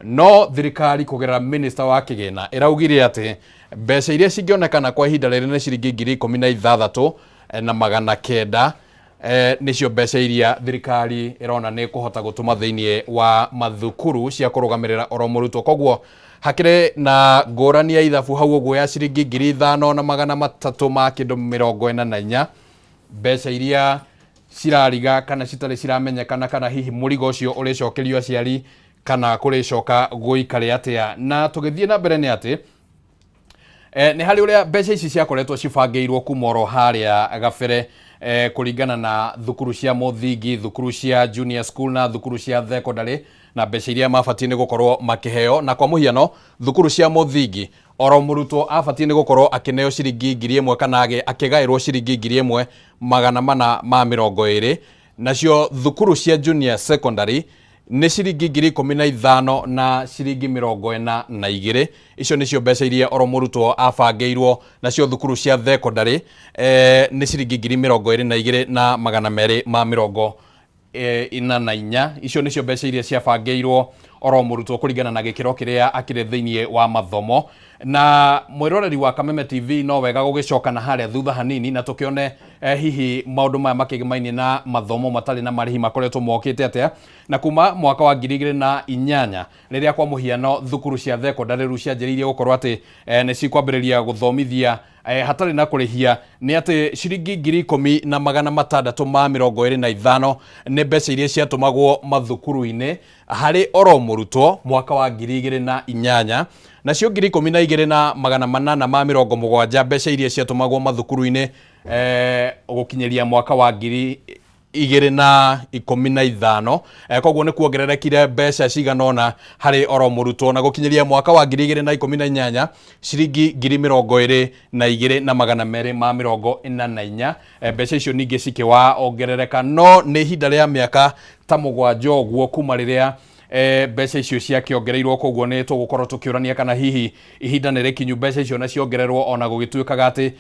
Speaker 5: No thirikari kũgerera minister wa kĩgĩna ĩraugire atĩ mbeca iria cingĩonekana kwa ihinda rĩrĩ nĩ ciringi 16,900, nĩcio mbeca iria thirikari ĩrona nĩ kũhota gũtũma thĩinĩ wa mathukuru cia kũrũgamĩrĩra oro mũrutwo. Koguo hakĩrĩ na ngũrani ya ithabu hau ũguo ya ciringi 5,344, mbeca iria cirariga kana citarĩ ciramenyekana kana hihi mũrigo ũcio ũrĩcokerio aciari kana kũrĩcoka gũikare atĩa. Na tũgĩthiĩ na mbere nĩ atĩ nĩ harĩ ũrĩa mbeca ici ciakoretwo cibangĩirwo kuma oro harĩa gabere, kũringana na thukuru cia mũthingi, thukuru cia junior school na thukuru cia secondary, na mbeca iria mabatiĩ nĩ gũkorwo makĩheo. Na kwa mũhiano thukuru cia mũthingi oro mũrutwo abatiĩ nĩ gũkorwo akĩneo ciringi 1,000 kana akĩgaĩrwo ciringi 1,420, nacio thukuru cia junior secondary nĩ ciringi 15,000 na ciringi 42. Icio nĩcio mbeca iria oro mũrutwo abangĩirwo. Nacio thukuru cia secondary nĩ ciringi 22,244. Icio nĩcio mbeca iria ciabangĩirwo oro mũrutwo kũringana na gĩkĩro kĩrĩa akĩrĩ thĩinĩ wa mathomo. Na mwĩroreri wa Kameme TV no wega gũgĩcoka na harĩa thutha hanini na tũkĩone hihi maũndũ maya makĩgĩmainie na mathomo matarĩ na marĩhi makoretwo mokĩte atĩa. Na kuma mwaka wa 2008 rĩrĩa kwa mũhiano thukuru cia secondary rĩu cianjĩrĩirie gũkorwo atĩ nĩ cikwambĩrĩria gũthomithia Hatarĩ na kũrĩhia nĩ atĩ ciringi 10,625 nĩ mbeca iria ciatũmagwo mathukuru-inĩ harĩ oro mũrutwo mwaka wa 2008, nacio 12,870 mbeca iria ciatũmagwo mathukuru-inĩ gũkinyĩria mwaka wa 2015. Koguo nĩ kuongererekire mbeca cigana ũna harĩ oro mũrutwo, na gũkinyĩria mwaka wa 2018 ciringi 22,244, mbeca icio ningĩ cikĩwaongerereka. No nĩ ihinda rĩa mĩaka ta 7 ũguo kuma rĩrĩa mbeca icio ciakĩongereirwo, koguo nĩ tũgũkorwo tũkĩũrania kana hihi ihinda nĩ rĩkinyu mbeca icio na ciongererwo, ona gũgĩtuĩkaga atĩ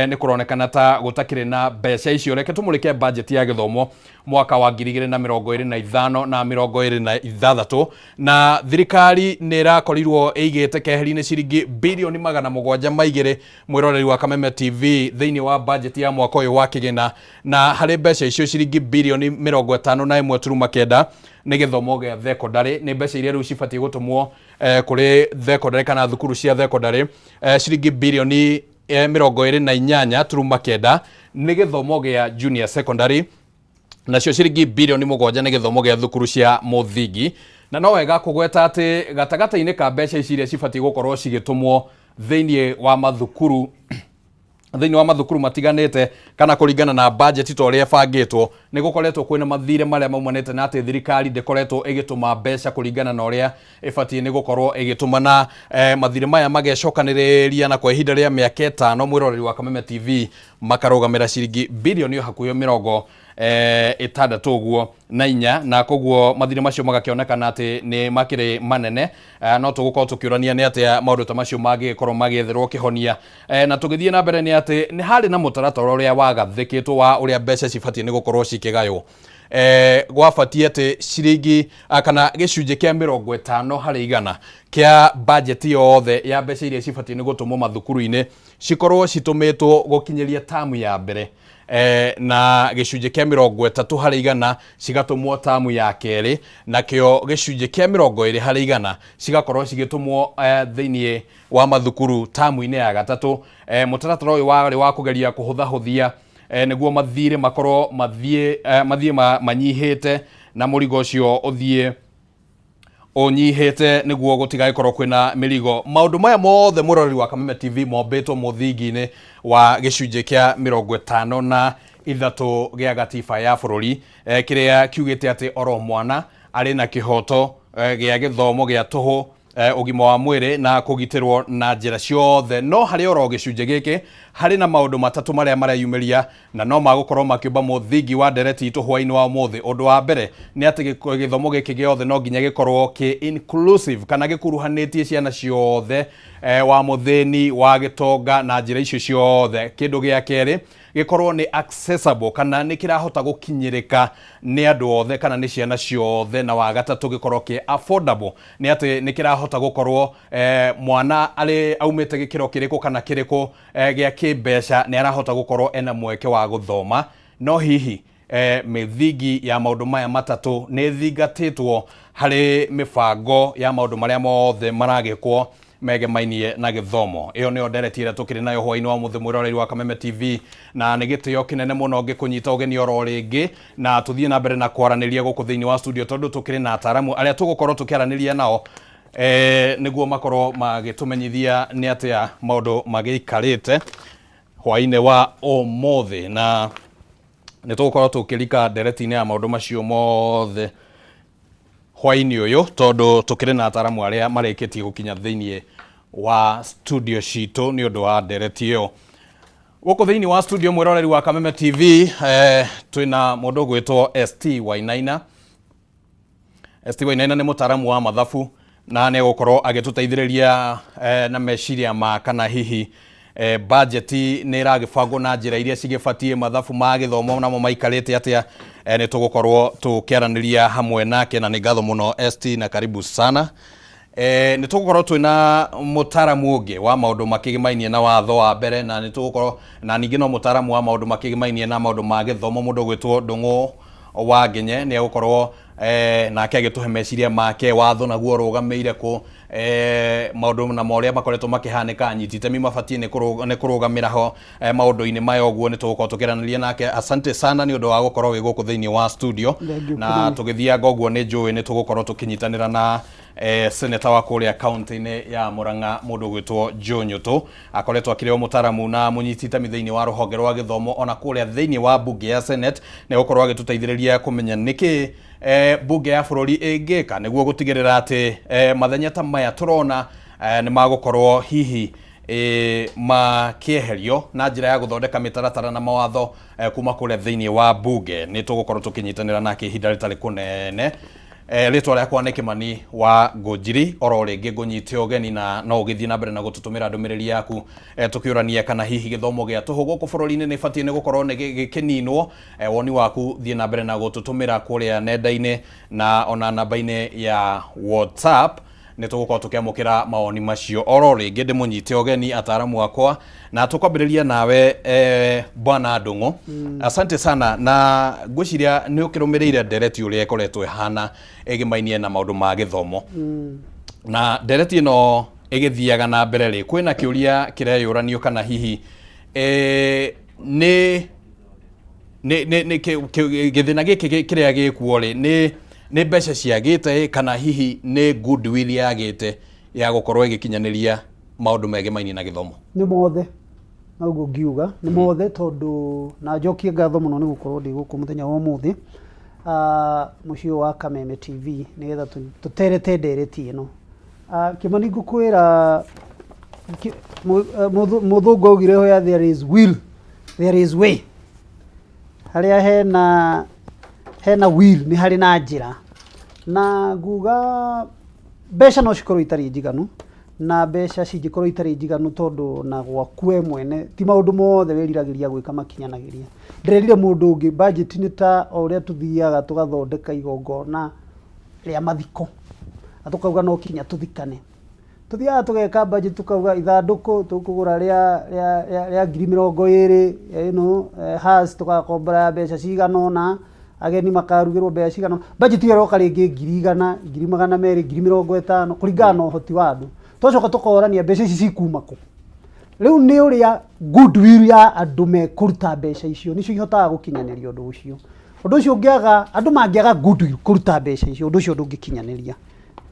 Speaker 5: nĩ kũronekana ta gũtakĩrĩ na mbeca icio. Reke tũmũrĩke budget ya gĩthomo mwaka wa 2025 na 26, na thirikari nĩ ĩrakorirwo ĩigĩte keheri-inĩ ciringi birioni 702, mwĩroreri wa Kameme TV, thĩinĩ wa budget ya mwaka ũyũ wa kĩgĩna, na harĩ mbeca icio ciringi birioni 51.9 nĩ gĩthomo gĩa thekondarĩ, nĩ mbeca iria rĩu cibatiĩ gũtũmwo kũrĩ thekondarĩ kana thukuru cia thekondarĩ. Ciringi birioni 28.9 nĩ gĩthomo gĩa junior secondary, nacio ciringi birioni 7 nĩ gĩthomo gĩa thukuru cia mũthingi. Na no wega kũgweta atĩ gatagatĩ-inĩ ka mbeca ici iria cibatiĩ gũkorwo cigĩtũmwo thĩinĩ wa mathukuru matiganĩte kana kũringana na budget ta ũrĩa ĩbangĩtwo, nĩ gũkoretwo kwĩna mathirĩ marĩa maumanĩte na atĩ thirikari ndĩkoretwo ĩgĩtũma mbeca kũringana na ũrĩa ĩbatiĩ nĩ gũkorwo ĩgĩtũma, na mathirĩ maya magecokanĩrĩria na kwa ihinda rĩa mĩaka 5, mwĩroreri wa Kameme TV, makarũgamĩra ciringi birioni hakuhĩ 64 ũguo, na koguo mathirĩ macio magakĩonekana atĩ nĩ makĩrĩ manene. No tũgũkorwo tũkĩũrania nĩ atĩa maũndũ ta macio mangĩgĩkorwo magĩetherwo kĩhonia. Na tũgĩthiĩ na mbere nĩ atĩ nĩ harĩ na mũtaratara ũrĩa wagathĩkĩtwo wa ũrĩa mbeca cibatiĩ nĩ gũkorwo cikĩgaywo. Gwabatiĩ atĩ ciringi kana gĩcunjĩ kĩa 50 harĩ igana kĩa bajeti yothe ya mbeca iria cibatiĩ nĩ gũtũmwo mathukuru-inĩ cikorwo citũmĩtwo gũkinyĩria tamu ya mbere, na gĩcunjĩ kĩa 30 harĩ igana cigatũmwo tamu ya kerĩ, nakĩo gĩcunjĩ kĩa 20 harĩ igana cigakorwo cigĩtũmwo thĩinĩ wa mathukuru tamu-inĩ ya gatatũ. Mũtaratara ũyũ warĩ wa kũgeria kũhũthahũthia nĩguo mathirĩ makorwo mathiĩ manyihĩte na mũrigo ũcio ũthiĩ ũnyihĩte nĩguo gũtigagĩkorwo kwĩna mĩrigo. Maũndũ maya mothe, mũroreri wa Kameme TV, mombĩtwo mũthingi-inĩ wa gĩcunjĩ kĩa 53 gĩa gatiba ya bũrũri, kĩrĩa kiugĩte atĩ oro mwana arĩ na kĩhoto gĩa gĩthomo gĩa tũhũ, ũgima wa mwĩrĩ na kũgitĩrwo na njĩra ciothe. No harĩ oro gĩcunjĩ gĩkĩ harĩ na maũndũ matatũ marĩa mareyumĩria na no magũkorwo makĩũmba mũthingi wa ndereti itũ hwaĩ-inĩ wa ũmũthĩ. Ũndũ wa mbere nĩ atĩ gĩthomo gĩkĩ gĩothe no nginya gĩkorwo kĩ inclusive kana gĩkuruhanĩtie ciana ciothe, wa mũthĩni, wa gĩtonga na njĩra icio ciothe. Kĩndũ gĩa kerĩ gĩkorwo nĩ accessible kana nĩ kĩrahota gũkinyĩrĩka nĩ andũ othe kana nĩ ciana ciothe. Na wa gatatũ gĩkorwo kĩ affordable, nĩ atĩ nĩ kĩrahota gũkorwo mwana arĩ aumĩte gĩkĩro kĩrĩkũ kana kĩrĩkũ gĩa kĩmbeca nĩ arahota gũkorwo ena mweke wa gũthoma. No hihi mĩthingi ya maũndũ maya matatũ nĩ ĩthingatĩtwo harĩ mĩbango ya maũndũ marĩa mothe maragĩkwo megemainie na gĩthomo? Ĩyo nĩyo ndereti ĩrĩa tũkĩrĩ nayo hwaĩ-inĩ wa mũthĩ, mwĩroreri wa Kameme TV, na nĩ gĩtĩo kĩnene mũno ngĩkũnyita ũgeni oro rĩngĩ na tũthiĩ na mbere na kwaranĩria gũkũ thĩinĩ wa studio, tondũ tũkĩrĩ na ataramu arĩa tũgũkorwo tũkĩaranĩria nao nĩguo makorwo magĩtũmenyithia nĩ atĩa maũndũ magĩikarĩte hwaĩ-inĩ wa ũmũthĩ, na nĩ tũgũkorwo tũkĩrika ndereti-inĩ ya maũndũ macio mothe hwaĩ-inĩ ũyũ, tondũ tũkĩrĩ na ataramu arĩa marĩkĩtie gũkinya thĩinĩ wa studio citũ nĩ ũndũ wa ndereti ĩyo. Gũkũ thĩinĩ wa studio, mwĩroreri wa Kameme TV, twĩna mũndũ ũgwĩtwo ST Wainaina. ST Wainaina nĩ mũtaramu wa mathabu na nĩ egũkorwo agĩtũteithĩrĩria na meciria ma kana hihi bajeti nĩ ĩragĩbangwo na njĩra iria cigĩbatiĩ, mathabu ma gĩthomo namo maikarĩte atĩa. Nĩ tũgũkorwo tũkĩaranĩria hamwe nake, na nĩ ngatho mũno ST na karibu sana. Nĩ tũgũkorwo twĩna mũtaramu ũngĩ wa maũndũ makĩgĩmainie na watho wa mbere, na nĩ tũgũkorwo na ningĩ no mũtaramu wa maũndũ makĩgĩmainie na maũndũ ma gĩthomo, mũndũ ũgwĩtwo Ndũng'ũ wa Ngenye. Nĩ egũkorwo Nake agĩtũhe meciria make, watho naguo ũrũgamĩire kũ, maũndũ na marĩa makoretwo makĩhanĩka, anyiti itemi mabatiĩ nĩ kũrũgamĩra ho maũndũ-inĩ maya. Ũguo nĩ tũgũkorwo tũkĩaranĩria nake. Asante sana nĩ ũndũ wa gũkorwo wĩ gũkũ thĩinĩ wa studio.
Speaker 6: Thank you,
Speaker 5: na
Speaker 6: Kimani.
Speaker 5: Tũgĩthianga ũguo, nĩ njũĩ nĩ tũgũkorwo tũkĩnyitanĩra na seneta wa kũrĩa kaunti-inĩ ya Murang'a, mũndũ ũgwĩtwo Joe Nyutu. Akoretwo akĩrĩ o mũtaramu na mũnyiti itemi thĩinĩ wa rũhonge rwa gĩthomo ona kũrĩa thĩinĩ wa mbunge ya Senate. Nĩ gũkorwo agĩtũteithĩrĩria kũmenya nĩkĩ mbunge ya bũrũri ĩngĩka nĩguo gũtigĩrĩra atĩ mathenya ta maya tũrona nĩ magũkorwo hihi makĩeherio na njĩra ya gũthondeka mĩtaratara na mawatho kuma kũrĩa thĩinĩ wa mbunge. Nĩ tũgũkorwo tũkĩnyitanĩra nake ihinda rĩtarĩ kũnene. Rĩtwa rĩakwa nĩ Kĩmani wa Ngũnjiri. Oro rĩngĩ ngũnyite ũgeni na no ũgĩthiĩ na mbere na gũtũtũmĩra ndũmĩrĩri yaku, tũkĩũrania kana hihi gĩthomo gĩa tũhũ gũkũ bũrũri-inĩ nĩ ĩbatiĩ nĩ gũkorwo nĩ gĩkĩninwo. Woni waku thiĩ na mbere na gũtũtũmĩra kũrĩa nenda-inĩ na ona namba-inĩ ya WhatsApp. Nĩ tũgũkorwo tũkĩamũkĩra mawoni macio. Oro rĩngĩ ndĩmũnyite ũgeni ataramu akwa, na tũkwambĩrĩria nawe, bwana Ndung'u. Asante sana, na ngwĩciria nĩ ũkĩrũmĩrĩire ndereti ũrĩa ĩkoretwo ĩhana ĩgĩmainie na maũndũ ma gĩthomo. Na ndereti ĩno ĩgĩthiaga na mbere rĩ, kwĩna kĩũria kĩreyũranio kana hihi nĩ gĩthĩna gĩkĩ kĩrĩa gĩkuo rĩ, nĩ mbeca ciagĩte kana hihi nĩ goodwill yagĩte ya gũkorwo ĩgĩkinyanĩria maũndũ megemainie na gĩthomo?
Speaker 6: Nĩ mothe, noguo ngiuga nĩ mothe, tondũ na njokie ngatho mũno nĩ gũkorwo ndĩ gũkũ mũthenya wa ũmũthĩ, mũciĩ ũyũ wa Kameme TV, nĩgetha tũterete ndereti ĩno. Kĩmani, ngũkwĩra mũthũngũ augire, "Where there is will, there is way." Harĩa hena will nĩ harĩ na njĩra. Na nguga mbeca no cikorwo itarĩ njiganu, na mbeca cingĩkorwo itarĩ njiganu, tondũ na gwaku we mwene ti maũndũ mothe wĩriragĩria gwĩka makinyanagĩria. Ndĩrerire mũndũ ũngĩ, budget nĩ ta o ũrĩa tũthiaga tũgathondeka igongona rĩa mathiko na tũkauga no kinya tũthikane. Tũthiaga tũgeka budget, tũkauga ithandũkũ tũkũgũra rĩa 20,000 ĩno, hearse tũgakombora ya mbeca cigana ũna, ageni makarugĩrwo mbeca cigana ũna. Budget ĩyo ĩroka rĩngĩ 100,000, 200,000, 50,000, kũringana na ũhoti wa andũ. Twacoka tũkorania mbeca ici cikuma kũ. Rĩu nĩ ũrĩa goodwill ya andũ mekũruta mbeca icio nĩcio ihotaga gũkinyanĩria ũndũ ũcio. Ũndũ ũcio ũngĩaga, andũ mangĩaga goodwill kũruta mbeca icio, ũndũ ũcio ndũngĩkinyanĩria.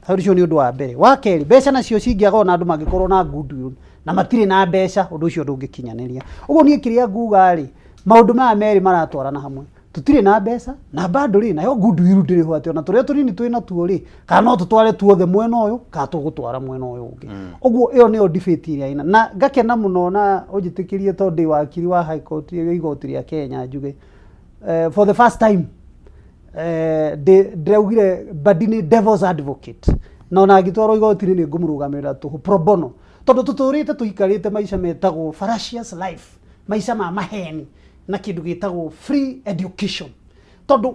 Speaker 6: Ũndũ ũcio nĩ ũndũ wa mbere. Wa kerĩ, mbeca nacio cingĩaga, ona andũ mangĩkorwo na goodwill na matirĩ na mbeca, ũndũ ũcio ndũngĩkinyanĩria. Ũguo niĩ kĩrĩa nguga rĩ, maũndũ maya merĩ maratwarana hamwe. Tũtirĩ na mbeca na bado rĩ, nayo goodwill ndĩrĩ ho, atĩ ona tũrĩa tũnini twĩ natuo rĩ, kana no tũtware tuothe mwena ũyũ kana tũgũtwara mwena ũyũ ũngĩ. Ũguo ĩyo nĩyo debate ĩrĩa ĩna na ngakena mũno, na ũnjĩtĩkĩrie, tondũ ndĩ wakiri wa High Court ya igoti rĩa Kenya, njuge for the first time ndĩraugire Mbadi nĩ devil's advocate, na ona angĩtwarwo igoti-inĩ nĩ ngũmũrũgamĩrĩra tũhũ, pro bono, tondũ tũtũrĩte tũikarĩte maica metagwo fallacious life, maica ma maheni na kĩndũ gĩtagwo free education, tondũ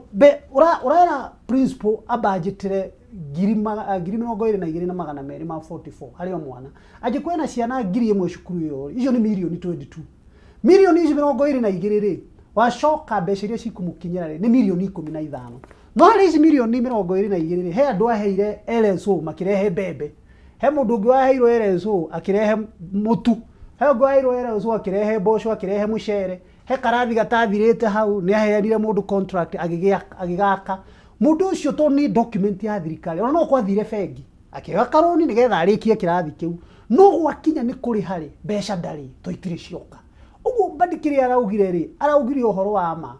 Speaker 6: ũrera principal abanjĩtĩre 22,244 harĩ o mwana. Angĩkorwo ena ciana 1,000 cukuru ĩyo, icio nĩ mirioni 22. Mirioni ici 22 rĩ, wacoka mbeca iria cikũmũkinyĩra rĩ, nĩ mirioni 15. No harĩ ici mirioni 22 rĩ, he andũ aheire LSO makĩrehe mbembe, he mũndũ ũngĩ waheirwo LSO akĩrehe mũtu, he ũngĩ waheirwo LSO akĩrehe mboco, akĩrehe mũcere, he karathi gatathirĩte hau nĩ aheanire mũndũ contract agĩgaka mũndũ ũcio, tondũ nĩ document ya thirikari, ona no kwathire bengi akĩoya karũni nĩgetha arĩkie kĩrathi kĩu. No gwakinya nĩ kũrĩha rĩ, mbeca ndarĩ, to itirĩ cioka. Ũguo Mbadi kĩrĩa araugire rĩ, araugire ũhoro wa ma.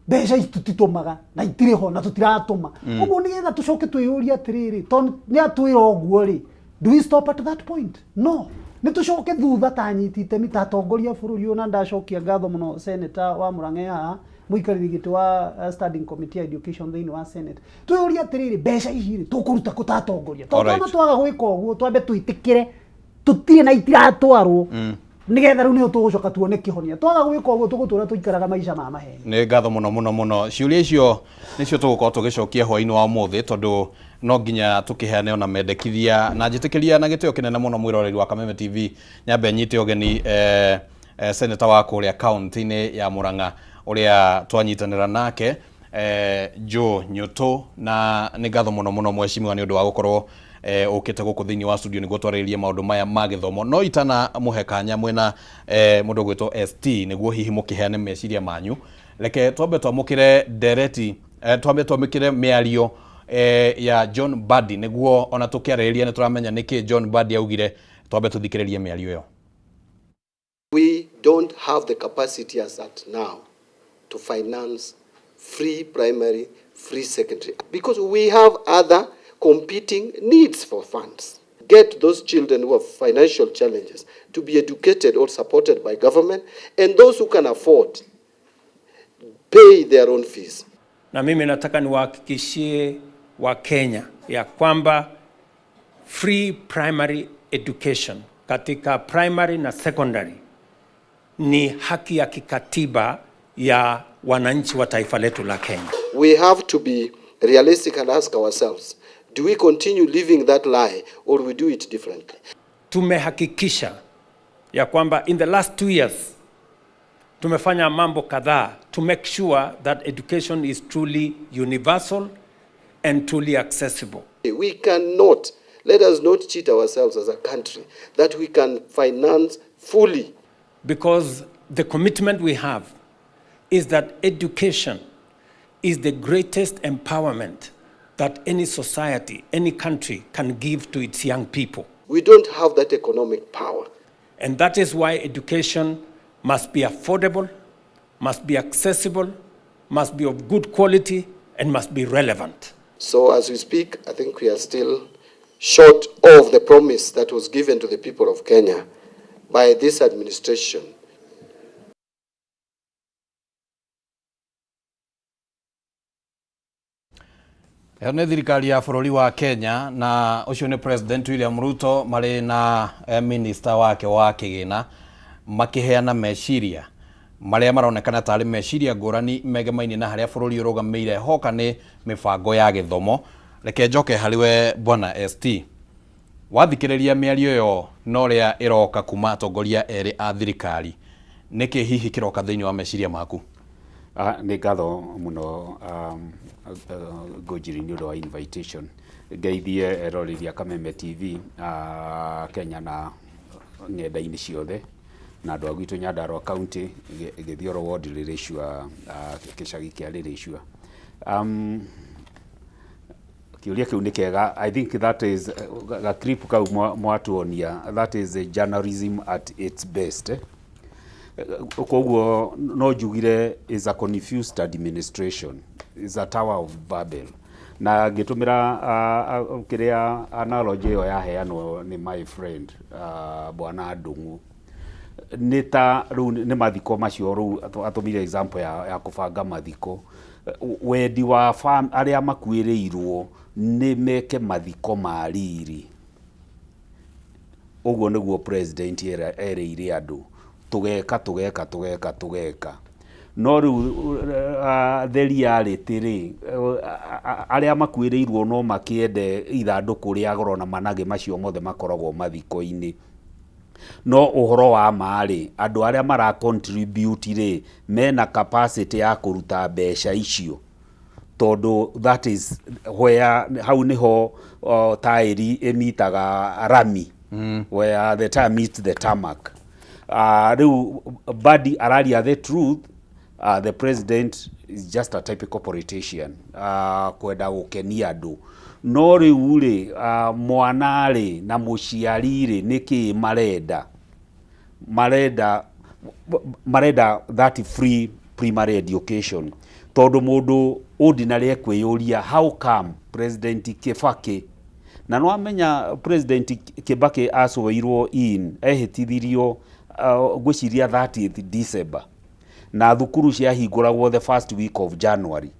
Speaker 6: Mbeca ici tũtitũmaga na itirĩ ho na tũtiratũma. Ũguo nĩgetha tũcoke twĩyũrie atĩrĩrĩ, tondũ nĩ atwĩra ũguo rĩ, do we stop at that point? No nĩ tũcoke thutha ta anyiti itemi, ta atongoria a bũrũri ũyũ. Na ndacokia ngatho mũno senator wa Mũrang'a haha, mũikarĩri gĩtĩ wa standing committee ya education thĩinĩ wa Senate. Twĩyũrie atĩrĩrĩ, mbeca ici rĩ, tũkũruta kũ ta atongoria? Tondũ ona twaga gwĩka ũguo, twambe twĩtĩkĩre tũtirĩ na itiratwarwo, nĩgetha rĩu nĩho tũgũcoka tuone kĩhonia. Twaga gwĩka ũguo, tũgũtũra tũikaraga maica ma maheni.
Speaker 5: Nĩ ngatho mũno mũno mũno. Ciũria icio nĩcio tũgũkorwo tũgĩcokia hwaĩ-inĩ wa ũmũthĩ, tondũ no nginya tũkĩheane ona mendekithia. Na njĩtĩkĩria na gĩtĩo kĩnene mũno, mwĩroreri wa Kameme TV, nyambe nyite ũgeni senator wa kũrĩa kaunti-inĩ ya Murang'a ũrĩa twanyitanĩra nake. Joe Nyutu, na nĩ ngatho mũno mũno mheshimiwa nĩ ũndũ wa gũkorwo ũkĩte gũkũ thĩinĩ wa studio nĩguo twarĩrĩrie maũndũ maya ma gĩthomo. No itana mũhe kanya mwĩna mũndũ ũgwĩtwo ST nĩguo hihi mũkĩheane meciria manyu, reke twambe twamũkĩre ndereti, twambe twamũkĩre mĩario ya John Mbadi nĩguo ona tũkĩarĩrĩria nĩ tũramenya nĩkĩ John Mbadi augire. Twambe tũthikĩrĩrie mĩario ĩyo.
Speaker 19: We don't have the capacity as at now to finance free primary, free secondary, because we have other competing needs for funds. Get those children who have financial challenges to be educated or supported by government, and those who can afford, pay their own fees.
Speaker 7: Na mimi nataka niwahakikishie Wakenya ya kwamba free primary education katika primary na secondary ni haki ya kikatiba ya wananchi wa taifa letu la Kenya.
Speaker 19: We have to be realistic and ask ourselves, do we continue living that lie or we do it differently?
Speaker 7: Tumehakikisha ya kwamba in the last 2 years tumefanya mambo kadhaa to make sure that education is truly universal and truly accessible.
Speaker 19: We cannot, let us not cheat ourselves as a country, that we can finance fully.
Speaker 7: Because the commitment we have is that education is the greatest empowerment that any society, any country can give to its young people.
Speaker 19: We don't have that economic power.
Speaker 7: And that is why education must be affordable, must be accessible, must be of good quality, and must be relevant.
Speaker 19: So as we speak, I think we are still short of the promise that was given to the people of Kenya by this administration.
Speaker 5: Ĩyo nĩ thirikari ya bũrũri wa Kenya na ũcio nĩ President William Ruto marĩ na minister wake wa kĩgĩna makĩheana meciria marĩa maronekana tarĩ meciria ngũrani megemainie na harĩa bũrũri ũrũgamĩire hoka nĩ mĩbango ya gĩthomo. Reke njoke harĩ we Bwana ST. Wathikĩrĩria mĩario ĩyo na ũrĩa ĩroka kuma atongoria erĩ a thirikari, nĩkĩ hihi kĩroka thĩinĩ wa meciria maku?
Speaker 3: Nĩ ngatho mũno Ngũnjiri nĩ ũndũ wa invitation. Ngeithie eroreri a Kameme TV Kenya na ng'enda-inĩ ciothe na andũ a gwitũ Nyandarua County, Gĩthioro Ward, Rĩrĩcua, gĩcagi kĩa Rĩrĩcua. Kĩũria kĩu nĩ kĩega. I think that is ga clip kau mwatuonia, that is journalism at its best. Koguo no njugire is a confused administration, is a Tower of Babel. Na ngĩtũmĩra kĩrĩa analogy ĩyo yaheanwo nĩ my friend Bwana Ndung'u, nĩ ta rĩu nĩ mathiko macio rĩu atũmire example ya kũbanga mathiko. Wendi wa arĩa makuĩrĩirwo nĩ meke mathiko ma riri. Ũguo nĩguo president erĩire andũ, tũgeka tũgeka tũgeka tũgeka. No rĩu the reality rĩ, arĩa makuĩrĩirwo no makĩende ithandũkũ rĩa goro na managĩ macio mothe makoragwo mathiko-inĩ. No ũhoro wa ma rĩ, andũ arĩa mara contribute rĩ, mena capacity ya kũruta mbeca icio. Tondũ that is where hau nĩho taĩri ĩmitaga rami, where the tire meets the tarmac. Rĩu Mbadi araria the truth. The president is just a typical politician, kwenda gũkenia andũ. No rĩu rĩ, mwana rĩ na mũciari rĩ, nĩkĩ marenda? Marenda that free primary education. Tondũ mũndũ ordinary ekwĩyũria how come President Kibaki, na no amenya President Kibaki acoirwo in ehĩtithirio ngwĩciria 30th December, na thukuru ciahingũragwo the first week of January.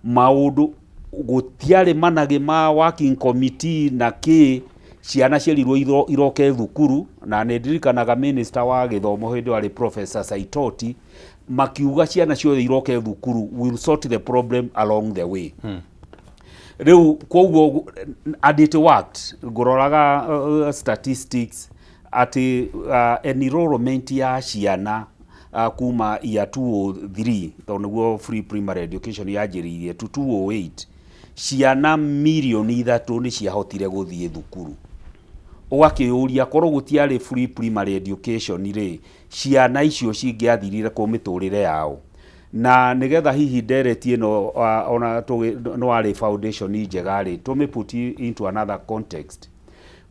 Speaker 3: Maũndũ gũtiarĩ managĩ ma working committee na kĩ, ciana cierirwo iroke thukuru. Na nĩ ndirikanaga minister wa gĩthomo hĩndĩ ĩyo arĩ Professor Saitoti, makiuga ciana ciothe iroke thukuru, we'll sort the problem along the way. Rĩu koguo and it worked. Ngũroraga statistics atĩ enrollment ya ciana
Speaker 9: kuma year 203 tondũ nĩguo free primary education yanjĩrĩirie to 208 ciana mirioni 3 nĩ ciahotire gũthiĩ thukuru. Ũgakĩyũria korwo gũtiarĩ free primary education rĩ, ciana icio cingĩathirire kũ mĩtũrĩre yao? Na nĩgetha hihi ndereti ĩno ona no arĩ foundation njega rĩ, tũmĩ put into another context.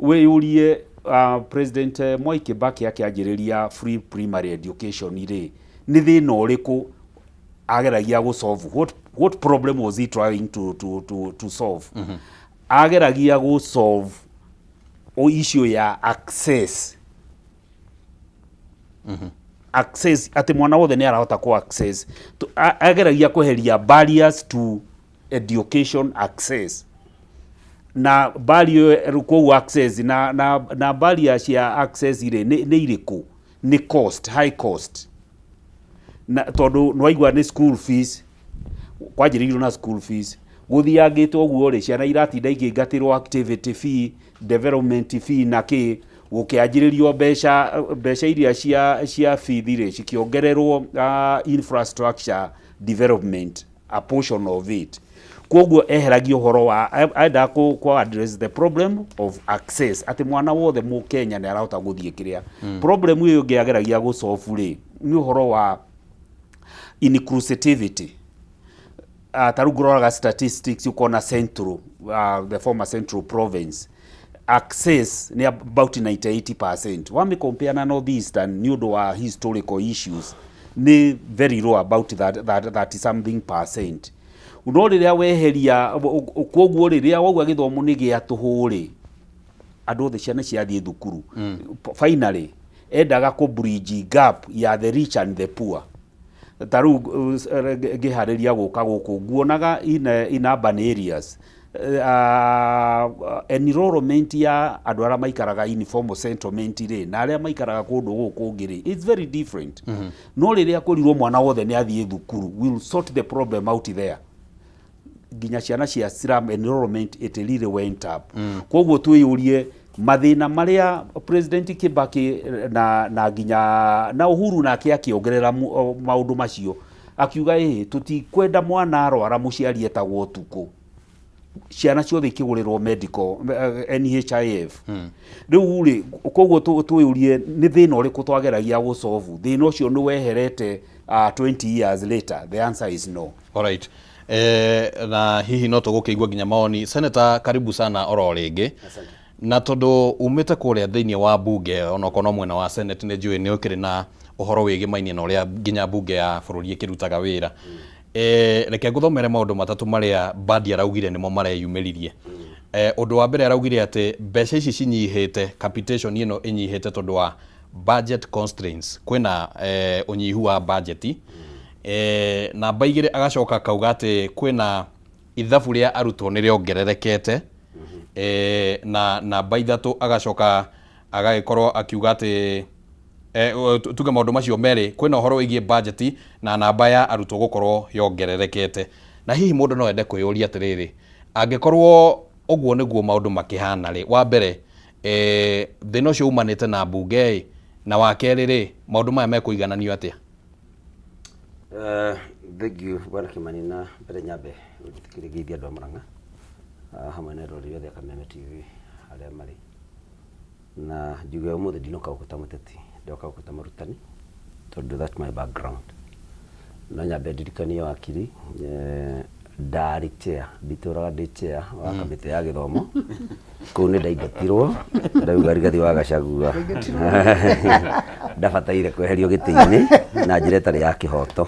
Speaker 9: Wĩyũrie President Mwai Kibaki akĩanjĩrĩria free primary education rĩ, nĩ thĩna ũrĩkũ ageragia gũ solve? What problem was he trying to solve? Ageragia gũ solve issue ya access. Access atĩ mwana wothe nĩ arahota kũ access. Ageragia kweheria barriers to education access na barrier koguo access na barrier cia access rĩ nĩ irĩkũ? Nĩ cost, high cost, na tondũ nĩwaigua nĩ school fees, kwanjĩrĩirio na school fees, gũthiangĩte ũguo rĩ, ciana iratinda ikĩingatĩrwo activity fee, development fee na kĩ, gũkĩanjĩrĩrio mbeca iria cia fees rĩ cikĩongererwo infrastructure development, a portion of it. Koguo eheragia ũhoro wa endaga kũ address the problem of access, atĩ mwana wothe Mũkenya nĩ arahota gũthiĩ kĩrĩa. Problem ĩyo ĩngĩ ageragia gũ solve rĩ, nĩ ũhoro wa inclusivity. Ta rĩu ngũroraga statistics ũkona Central, the former Central Province, access nĩ about 98%. Wamĩ compare na North Eastern, nĩ ũndũ wa historical issues, nĩ very low, about that something percent. No rĩrĩa weheria, koguo rĩrĩa wauga gĩthomo nĩ gĩa tũhũ rĩ, andũ othe ciana ciathiĩ thukuru. Finally endaga kũ bridge gap ya the rich and the poor. Ta rĩu ngĩharĩria gũka gũkũ nguonaga in urban areas, enrollment ya andũ arĩa maikaraga informal settlement rĩ na arĩa maikaraga kũndũ gũkũ kũngĩ rĩ, it's very different. No rĩrĩa kwĩrirwo mwana wothe nĩ athiĩ thukuru, we'll sort the problem out there, nginya ciana cia slum enrollment, it really went up. Koguo twĩyũrie mathĩna marĩa President Kibaki na nginya na Uhuru nake akĩongerera maũndũ macio, akiuga ĩ tũtikwenda mwana arwara mũciari etagwo ũtukũ, ciana ciothe ikĩgũrĩrwo medical, NHIF. Rĩu rĩ, koguo twĩyũrie nĩ thĩna ũrĩkũ twageragia gũ solve? Thĩna ũcio nĩ weherete 20 years later? The answer is no.
Speaker 5: Alright. Na hihi no tũgũkĩigua nginya maoni. Senator, karibu sana oro rĩngĩ. Na tondũ umĩte kũrĩa thĩinĩ wa bunge, onokorwo no mwena wa Senate, nĩ njũĩ nĩ ũkĩrĩ na ũhoro wĩgĩmainie na ũrĩa nginya bunge ya bũrũri ĩkĩrutaga wĩra. Reke ngũthomere maũndũ matatũ marĩa Mbadi araugire nĩmo mareyumĩririe. Ũndũ wa mbere araugire atĩ mbeca ici cinyihĩte, capitation ĩno ĩnyihĩte tondũ wa budget constraints, kwĩna ũnyihu wa budget. Namba 2 agacoka akauga atĩ kwĩna ithabu rĩa arutwo nĩ rĩongererekete. Na namba 3 agacoka agagĩkorwo akiuga atĩ tuge maũndũ macio merĩ, kwĩna ũhoro wĩgiĩ budget na namba ya arutwo gũkorwo yongererekete. Na hihi mũndũ no ende kwĩyũria atĩrĩrĩ, angĩkorwo ũguo nĩguo maũndũ makĩhana rĩ, wa mbere thĩna ũcio umanĩte na mbunge ĩ, na wa kerĩ rĩ, maũndũ maya mekũigananio atĩa?
Speaker 17: Thank you, Bwana Kimani. Na mbere nyambe ũnjĩtĩkĩrie ngeithie andũ a Murang'a hamwe na eroreri othe a Kameme TV arĩa marĩ, na njuge ũmũthĩ ndinoka gũkũ ta mũteti, ndoka gũkũ ta mũrutani tondũ that's my background. No nyambe ndirikanie wakiri, ndarĩ chair, nditũraga ndĩ chair wa kamĩtĩ ya gĩthomo kũu, nĩ ndaingatirwo, ndauga Rigathi wa Gachagua ndabataire kweherio gĩtĩ-inĩ na njĩra ĩtarĩ ya kĩhoto,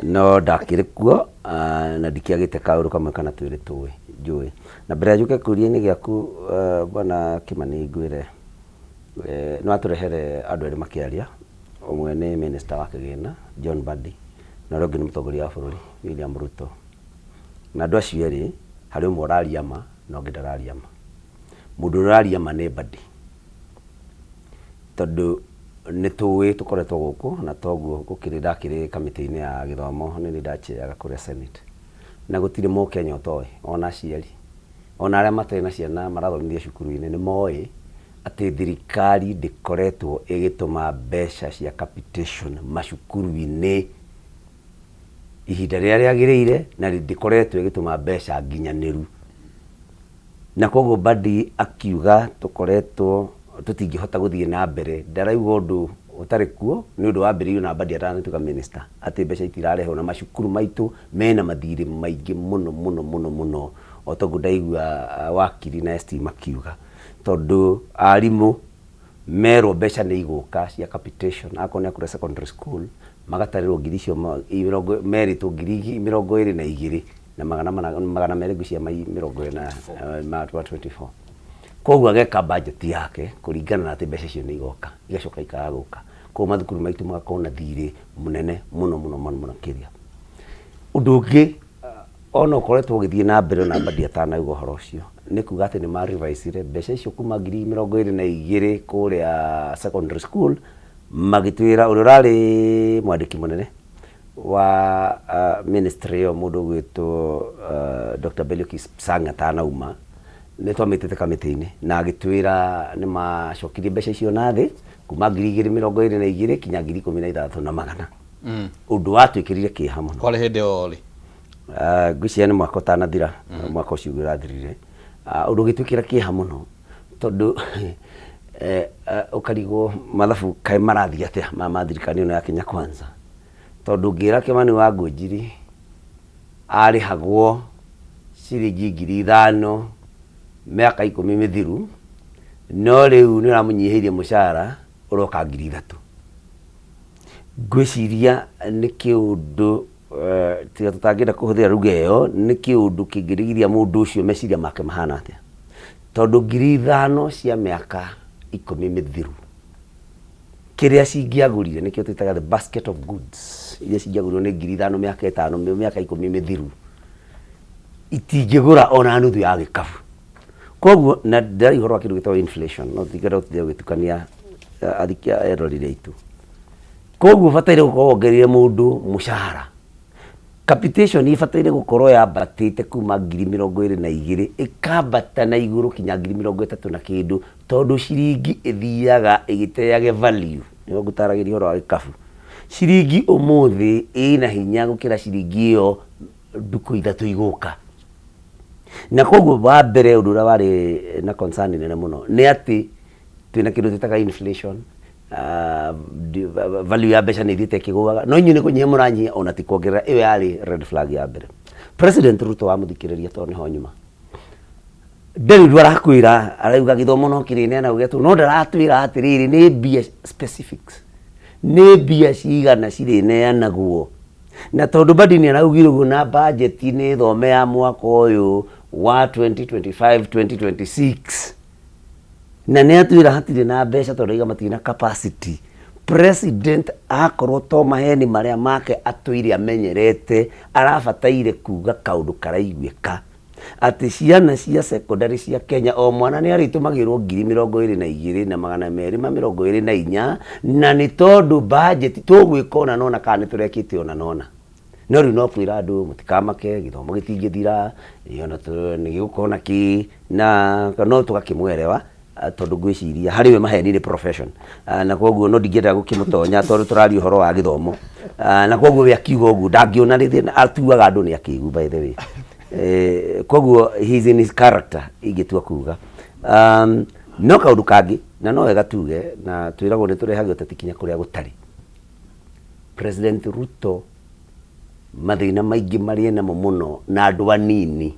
Speaker 17: no ndakĩrĩ kuo na ndikĩagĩte kaũndũ kamwe kana twĩrĩ tũĩ njũĩ. Na mbere ya njũke kĩũria-inĩ gĩaku, Bwana Kimani, ngwĩre nĩ watũrehere andũ erĩ makĩaria, ũmwe nĩ minister wa kĩgĩna John Mbadi na ũrĩa ũngĩ nĩ mũtongoria wa bũrũri William Ruto. Na andũ acio erĩ harĩ ũmwe ũraria ma na ũngĩ ndararia ma. Mũndũ ũrĩa ũraria ma nĩ Mbadi, tondũ nĩ tũĩ tũkoretwo gũkũ na toguo gũkĩrĩ ndakĩrĩ kamĩtĩ-inĩ ya gĩthomo, nĩ niĩ ndachairaga kũrĩa Senate, na gũtirĩ mũkenya ũtoĩ, ona aciari, ona arĩa matarĩ na ciana marathomithia cukuru-inĩ nĩ moĩ Atĩ thirikari ndĩkoretwo ĩgĩtũma mbeca cia capitation macukuru-inĩ ihinda rĩrĩa rĩagĩrĩire na ndĩkoretwo ĩgĩtũma mbeca nginyanĩru. Na koguo Mbadi akiuga tũkoretwo tũtingĩhota gũthiĩ na mbere, ndarauga ũndũ ũtarĩ kuo nĩ ũndũ wambĩrĩirio na Mbadi atanatuĩka minister atĩ mbeca itirarehwo na macukuru maitũ mena mathirĩ maingĩ mũno mũno mũno mũno o toguo ndaigua wakiri na ST makiuga. Tondũ arimũ merwo mbeca nĩ igũka cia capitation akorwo nĩ akũrĩa secondary school magatarĩrwo ngiri icio mĩrongo merĩtwo ngiri 22 na 400 ngwĩciria mĩrongo ĩna ma 24. Koguo ageka budget yake kũringana na atĩ mbeca icio nĩ igoka igacoka ikaga gũka. Koguo mathukuru maitũ magakorwo na thirĩ mũnene mũno mũno mũno makĩria. Ũndũ ũngĩ Ona ũkoretwo ũgĩthiĩ na mbere ona Mbadi atanauga ũhoro ũcio, nĩ kuga atĩ nĩ ma revise-ire mbeca icio kuma 22,000 kũrĩa secondary school, magĩtwĩra ũrĩa ũrarĩ mwandĩki mũnene wa ministry ĩyo mũndũ ũgwĩtwo Dr. Belio Kipsang atanauma, nĩ twamĩtĩte kamĩtĩ-inĩ na agĩtwĩra nĩ macokirie mbeca icio na thĩ kuma 2022 kinya 16,100. Ũndũ watwĩkĩrire kĩeha mũno.
Speaker 5: Kwarĩ hĩndĩ ĩyo rĩ?
Speaker 17: Ngwĩciria nĩ mwaka ũtanathira, mwaka ũcio ũngĩ ũrathirire. Ũndũ ũgĩtwĩkĩra kĩeha mũno tondũ ũkarigwo mathabu kaĩ marathiĩ atĩa ma thirikari ĩno ya Kenya Kwanza. Tondũ ũngĩra Kĩmani wa Ngũnjiri arĩhagwo ciringi 5,000 mĩaka 10 mĩthiru, no rĩu nĩ ũramũnyihĩirie mũcara ũroka 3,000. Ngwĩciria nĩ kĩũndũ tiga tũtangĩenda kũhũthĩra ruga ĩyo, nĩ kĩũndũ kĩngĩrigiria mũndũ ũcio meciria make mahana atĩa. Tondũ 5,000 cia mĩaka 10 mĩthiru, kĩrĩa cingĩagũrire, nĩkĩo twĩtaga the basket of goods, iria cingĩagũrirwo nĩ 5,000 mĩaka ĩtano, mĩaka 10 mĩthiru, itingĩgũra ona nuthu ya gĩkabu. Koguo, na ndĩraria ũhoro wa kĩndũ gĩtagwo inflation, no tũtingĩenda gũtinda ũgĩtukania eroreri aitũ. Koguo ũbataire gũkorwo wongereire mũndũ mũcara. Capitation ĩbataire gũkorwo yambatĩte kuma 22,000 ĩkambata na igũrũ kinya 30,000 na kĩndũ, tondũ ciringi ĩthiaga ĩgĩteage value. Nĩguo ngũtaragĩria ũhoro wa gĩkabu. Ciringi ũmũthĩ ĩna hinya gũkĩra ciringi ĩyo ndukũ ithatũ igũka. Na koguo wa mbere ũndũ ũrĩa warĩ na concern nene mũno nĩ atĩ twĩna kĩndũ twĩtaga inflation, value ya mbeca nĩ ithiĩte ĩkĩgũaga, no inyuĩ nĩ kũnyihia mũranyihia ona ti kuongerera. Ĩyo yarĩ red flag ya mbere. President Ruto wamũthikĩrĩria tondũ nĩho nyuma, ndarĩ ũndũ arakwĩra, arauga gĩthomo no kĩrĩneanagwo gĩa tũhũ, no ndaratwĩra atĩrĩrĩ nĩ mbia specifics, nĩ mbia cigana cirĩneanagwo. Na tondũ Mbadi nĩ araugire ũguo na budget nĩ thome ya mwaka ũyũ wa 2025 2026, na nĩ atwĩra hatirĩ na mbeca tondũ aiga matirĩ na capacity. President akorwo to maheni marĩa make atũire amenyerete, arabataire kuga kaũndũ karaiguĩka atĩ ciana cia secondary cia Kenya o mwana nĩ arĩtũmagĩrwo 22,224, na nĩ tondũ budget tũgwĩka ona nona kana nĩ tũrekĩte ona nona. No rĩu no kwĩra andũ mũtikamake, gĩthomo gĩtingĩthira, ona nĩ gĩgũkorwo na kĩ, na no tũgakĩmwerewa tondũ ngwĩciria harĩ we maheni nĩ profession, na koguo no ndingĩenda gũkĩmũtonya tondũ tũraria ũhoro wa gĩthomo, na koguo we akiuga ũguo ndangĩona rĩthĩ atuaga andũ nĩ akĩgu, by the way. Koguo he is in his character ingĩtua kuga. No kaũndũ kangĩ na no wega tuge, na twĩragwo nĩ tũrehage ũteti kinya kũrĩa gũtarĩ, President Ruto mathĩna maingĩ marĩa enamo mũno na andũ anini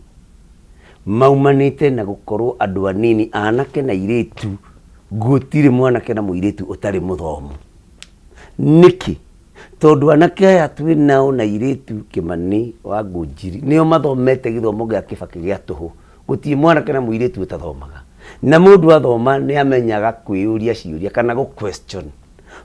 Speaker 17: maumanĩte na gũkorwo andũ anini anake na airĩtu, gũtirĩ mwanake na mũirĩtu ũtarĩ mũthomu. Nĩkĩ? Tondũ anake aya twĩ nao na airĩtu Kĩmani wa Ngũnjiri nĩo mathomete gĩthomo gĩa Kĩbakĩ gĩa tũhũ. Gũtirĩ mwanake na mũirĩtu ũtathomaga. Na mũndũ athoma nĩ amenyaga kwĩyũria ciũria kana gũ question.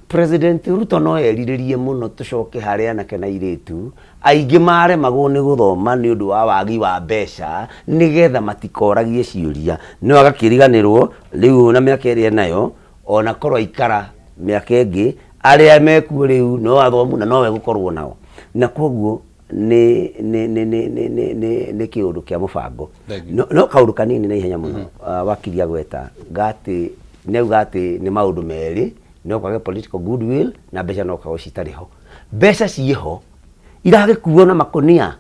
Speaker 17: President Ruto no erirĩrie mũno tũcoke harĩ anake na airĩtu aingĩ maremagwo nĩ gũthoma nĩ ũndũ wa wagi wa mbeca nĩgetha matikoragie ciũria. No agakĩriganĩrwo rĩu na mĩaka ĩrĩa enayo ona korwo aikara mĩaka ĩngĩ arĩa mekuo rĩu no athomu na nowe gũkorwo nao. Na koguo nĩ nĩ nĩ nĩ nĩ nĩ nĩ nĩ kĩũndũ kĩa mũbango. No, no kaũndũ kanini na ihenya mũno, wakiri agweta gatĩ Nĩ auga atĩ nĩ maũndũ merĩ, no kwage political goodwill na mbeca no korwo citarĩ ho. Mbeca ciĩho, iragĩkuo na makũnia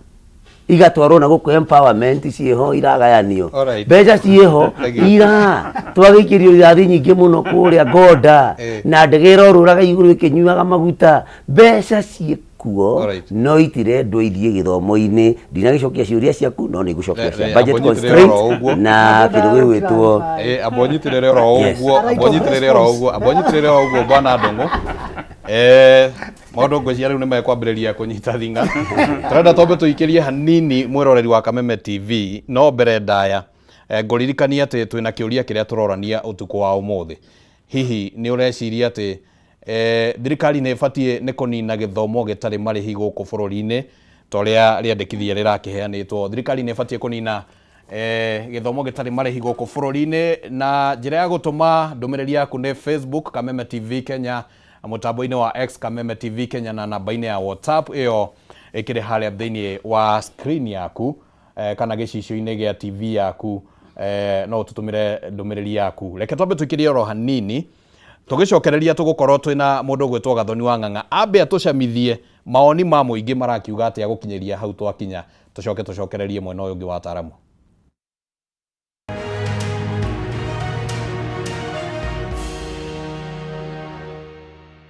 Speaker 17: igatwarwo na gũkũ empowerment ciĩho iragayanio. Mbeca ciĩho.
Speaker 5: Thank you.
Speaker 17: Ira twagĩikĩrio irathi nyingĩ mũno kũrĩa Gonda na ndege ĩrorũraga igũrũ ĩkĩnyuaga maguta. Mbeca ciĩkuo no itirendwo ithiĩ gĩthomo-inĩ. Ndinagĩcokia ciũria ciaku no nĩ ngũcokia cia budget
Speaker 5: Amba ũnyitĩrĩre oro
Speaker 17: constraints
Speaker 5: ũguo.
Speaker 17: na kĩndũ gĩgwĩtwo
Speaker 5: Amba ũnyitĩrĩre oro ũguo, amba ũnyitĩrĩre oro ũguo, amba ũnyitĩrĩre oro ũguo, bwana Ndung'u. Maũndũ ngwĩciria rĩu nĩ mekwambĩrĩria kũnyita thing'a. Tũrenda twambe tũikĩrie hanini mwĩroreri wa Kameme TV, no mbere ndaya ngũririkanie atĩ twĩna kĩũria kĩrĩa tũrorania ũtukũ wa ũmũthĩ. Hihi nĩ ũreciria atĩ thirikari nĩ ĩbatiĩ nĩ kũnina gĩthomo gĩtarĩ marĩhi gũkũ bũrũri-inĩ ta ũrĩa rĩandĩkithia rĩrakĩheanĩtwo? Thirikari nĩ ĩbatiĩ kũnina gĩthomo gĩtarĩ marĩhi gũkũ bũrũri-inĩ na njĩra ya gũtũma ndũmĩrĩri yaku nĩ Facebook Kameme TV Kenya, mũtambo-inĩ wa X Kameme TV Kenya, na namba-inĩ ya WhatsApp ĩyo ĩkĩrĩ harĩa thĩinĩ wa screen yaku kana gĩcicio-inĩ gĩa TV yaku, no ũtũtũmĩre ndũmĩrĩri yaku. Reke twambe tũikĩrie oro hanini, tũgĩcokereria tũgũkorwo twĩna mũndũ ũgwĩtwo Gathoni wa Ng'ang'a ambe atũcamithie mawoni ma mũingĩ marakiuga atĩa gũkinyĩria hau twakinya, tũcoke tũcokererie mwena ũyũ ũngĩ wa ataramu.